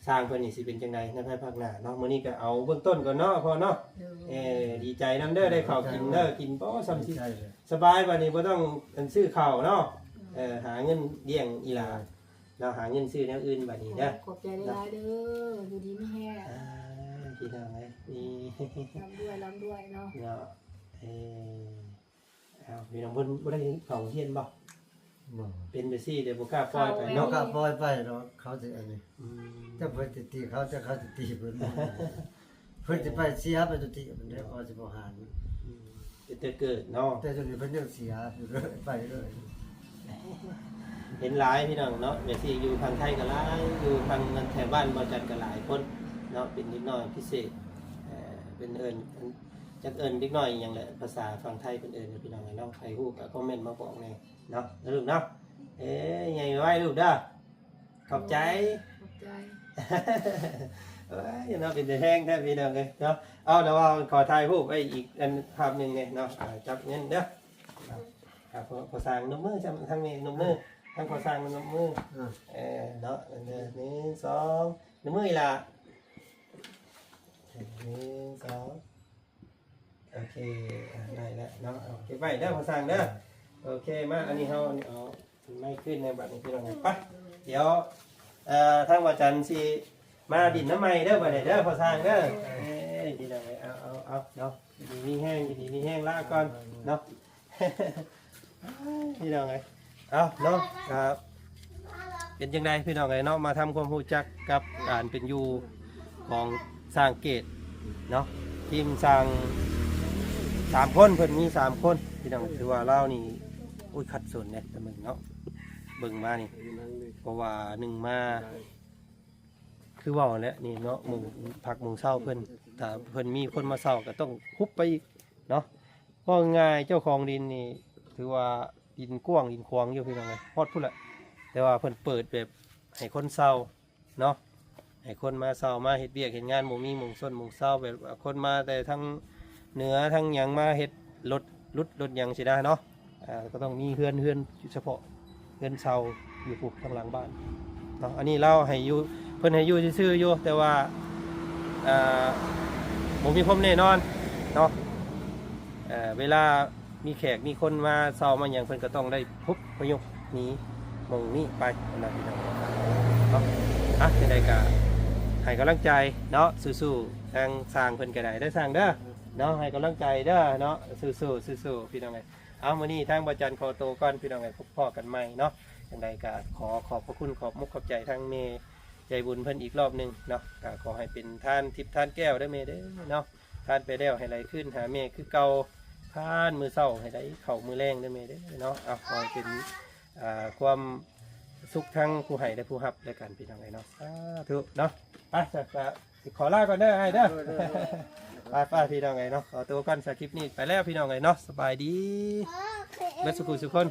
ຊ່າງເພິ່ນນີ້ຊິເປັນຈັ່ງໃດໃນພາຍພາກໜ້າເນາະ. ມື້ນີ້ກໍເອົາເບື້ອງຕົ້ນກ່ອນເນາະ ພໍ່ເນາະ. ໂດຍ ເອີ ດີໃຈນຳເດີ ໄດ້ເຂົ້າກິນເດີ ກິນບໍ່ ສ່ຳຊິ ດີໃຈເລີຍ ສະບາຍ ບາດນີ້ບໍ່ຕ້ອງ ອັນ ຊື້ເຂົ້າເນາະ. ໂດຍ ເອີ ຫາເງິນລ້ຽງອີ່ຫຼ້າ ໂດຍ ເນາະ ຫາເງິນຊື້ແນວອື່ນບາດນີ້ເດີ. ຂອບໃຈຫຼາຍໆເດີ ຢູ່ດີມີແຮງ. ອ່າ ພີ່ນ້ອງເອີຍ ນີ້ ລ່ຳລວຍ ລ່ຳລວຍເນາະ ເນາະ. ເອີ ເອົາ ພີ່ນ້ອງ ເພິ່ນບໍ່ໄດ້ເຂົ້າໂຮງຮຽນບໍ່? ບໍ່ ເປັນໄປຊີ້ແຕ່ບໍ່ກ້າປ່ອຍໄປເນາະ ບໍ່ກ້າປ່ອຍໄປດອກ ເຂົາຊິອັນນີ້. ອືມ ຈັກເພິ່ນຊິຕີເຂົາ ຈັກເຂົາຊິຕີເພິ່ນ. ເພິ່ນຊິໄປເສຍໄປຈຸຕິ ເພິ່ນເດ້ ເພາະຊິບໍ່ຫານ. ອືມ ເປັນແຕ່ເກີດເນາະ ແຕ່ດຽວນີ້ເພິ່ນຍັງເສຍຢູ່ເລີຍ ໄປເລີຍ. ເຫັນຫຼາຍພີ່ນ້ອງເນາະ ແມ່ຊີຢູ່ທາງໄທກໍຫຼາຍ ຢູ່ທາງແຖວບ້ານບໍ່ຈັນກໍຫຼາຍຄົນເນາະ ເປັນເດັກນ້ອຍພິເສດ ເອີ ເປັນເອີ້ນ ຈັກເອີ້ນເດັກນ້ອຍອີ່ຫຍັງແຫຼະ ພາສາຝັ່ງໄທເພິ່ນເອີ້ນ ພີ່ນ້ອງເນາະ. ໃຜຮູ້ກໍຄອມເມັນມາບອກແດ່ເນາະ ລູກເນາະ. ເອີ ໃຫຍ່ໄວໆ ລູກເດີ. ຂອບໃຈ ຂອບໃຈ. ເອີຍ ເນາະ ເປັນຕາແຮງແທ້ພີ່ນ້ອງເອີຍເນາະ. ເອົາ ແລ້ວວ່າຂໍຖ່າຍຮູບໄວ້ອີກອັນພາບໜຶ່ງແດ່ເນາະ. ອ່າ ຈັບເງິນເດີ. ອ່າ ພໍ່ ພໍ່ຊ່າງນົບມື ທາງນີ້ນົບມື ທາງພໍ່ຊ່າງນົບມື. ເອີ ເນາະ ເດີ ໜຶ່ງ ສອງ ນົບມືອີ່ຫຼ້າ. ໜຶ່ງ ສອງ ໂອເຄ ອ່າ ໄດ້ແລ້ວເນາະ. ເອົາເກັບໄວ້ເດີພໍ່ຊ່າງເດີ. ໂອເຄ ມາ ອັນນີ້ເຮົາເອົາໄມ້ຄືນໃນບັດນີ້ພີ່ນ້ອງ. ໄປ ດຽວ ເອີ ທາງບ່າວຈັນຊິມາດິນນຳໃໝ່ເດີ ບັດນີ້ເດີ ພໍ່ຊ່າງເດີ. ເອີຍ ພີ່ນ້ອງເອີຍ ເອົາ ເອົາ ເອົາເນາະ ຢູ່ດີມີແຮງ ຢູ່ດີມີແຮງ ລາກ່ອນເນາະ. ພີ່ນ້ອງເອີຍ ເອົາເນາະ ກໍເປັນຈັ່ງໃດພີ່ນ້ອງເອີຍເນາະ ມາທຳຄວາມຮູ້ຈັກກັບການເປັນຢູ່ຂອງຊ່າງເກດເນາະ. ທີມຊ່າງສາມຄົນ ເພິ່ນມີສາມຄົນພີ່ນ້ອງ ຖືວ່າລາວນີ້ ໂອ້ຍ ຂັດສົນເດ້ ແຕ່ເບິ່ງເນາະ ເບິ່ງມານີ້ ເພາະວ່າໜຶ່ງມາ ຄືເວົ້າແຫຼະນີ້ເນາະ ໝູ່ພັກໝູ່ເຊົາເພິ່ນ ຖ້າເພິ່ນມີຄົນມາເຊົ່າກໍຕ້ອງຮຸບໄປອີກເນາະ. ເວົ້າງ່າຍໆ ເຈົ້າຂອງດິນນີ້ຖືວ່າດິນກວ້າງດິນຂວາງຢູ່ພີ່ນ້ອງເອີຍ ຮອດພຸ້ນແຫຼະ ແຕ່ວ່າເພິ່ນເປີດແບບໃຫ້ຄົນເຊົ່າເນາະ ໃຫ້ຄົນມາເຊົ່າ ມາເຮັດວຽກເຮັດງານ ບໍ່ມີໝູ່ຊົນໝູ່ເຊົາ ແບບວ່າຄົນມາແຕ່ທາງເໜືອທາງຫຍັງ ມາເຮັດລົດຫຼຸດລົດຫຍັງຊີ້ນະເນາະ. ອ່າ ກໍຕ້ອງມີເຮືອນ ເຮືອນສະເພາະ ເຮືອນເຊົ່າຢູ່ພຸ້ນທາງຫຼັງບ້ານເນາະ. ອັນນີ້ລາວໃຫ້ຢູ່ ເພິ່ນໃຫ້ຢູ່ຊື່ໆຢູ່ ແຕ່ວ່າ ອ່າ ບໍ່ມີຄວາມແນ່ນອນເນາະ. ເອີ ເວລາມີແຂກມີຄົນມາເຊົ່າມາຫຍັງ ເພິ່ນກໍຕ້ອງໄດ້ອົບພະຍົບໜີໝ່ອງນີ້ໄປນະພີ່ນ້ອງເນາະ. ອ່ະ ຈັ່ງໃດກໍໃຫ້ກຳລັງໃຈເນາະ ສູ້ໆ ທາງຊ່າງເພິ່ນກໍໄດ້ເດີຊ່າງເດີເນາະ ໃຫ້ກຳລັງໃຈເດີເນາະ ສູ້ໆ ສູ້ໆ ພີ່ນ້ອງເອີຍ. ເອົາ ມື້ນີ້ທາງບ່າວຈັນຂໍໂຕກ່ອນພີ່ນ້ອງເອີຍ ພົບພໍ້ກັນໃໝ່ເນາະ. ຈັ່ງໃດກໍຂໍຂອບພະຄຸນຂອບມຸກຂອບໃຈທາງແມ່ໃຈບຸນເພິ່ນອີກລອບໜຶ່ງເນາະ ກໍຂໍໃຫ້ເປັນທານທິບທານແກ້ວເດີແມ່ເດີເນາະ. ທານໄປແລ້ວໃຫ້ໄຫຼຄືນຫາແມ່ຄືເກົ່າ ທານມື້ເຊົ້າໃຫ້ໄດ້ເຂົ້າມື້ແລງເດີແມ່ເດີເນາະ. ເອົາ ຂໍໃຫ້ເປັນ ອ່າ ຄວາມສຸກທັງຜູ້ໃຫ້ແລະຜູ້ຮັບແລະກັນພີ່ນ້ອງເອີຍເນາະ ສາທຸເນາະ. ໄປຊະ ກໍຊິຂໍລາກ່ອນເດີອ້າຍເດີ. ໂດຍໆໆ ໄປໆ ພີ່ນ້ອງເອີຍເນາະ ຂໍໂຕກ່ອນຊະ ຄລິບນີ້ໄປແລ້ວພີ່ນ້ອງເອີຍເນາະ ສະບາຍດີເບິດສູ່ຜູ້ສູ່ຄົນ.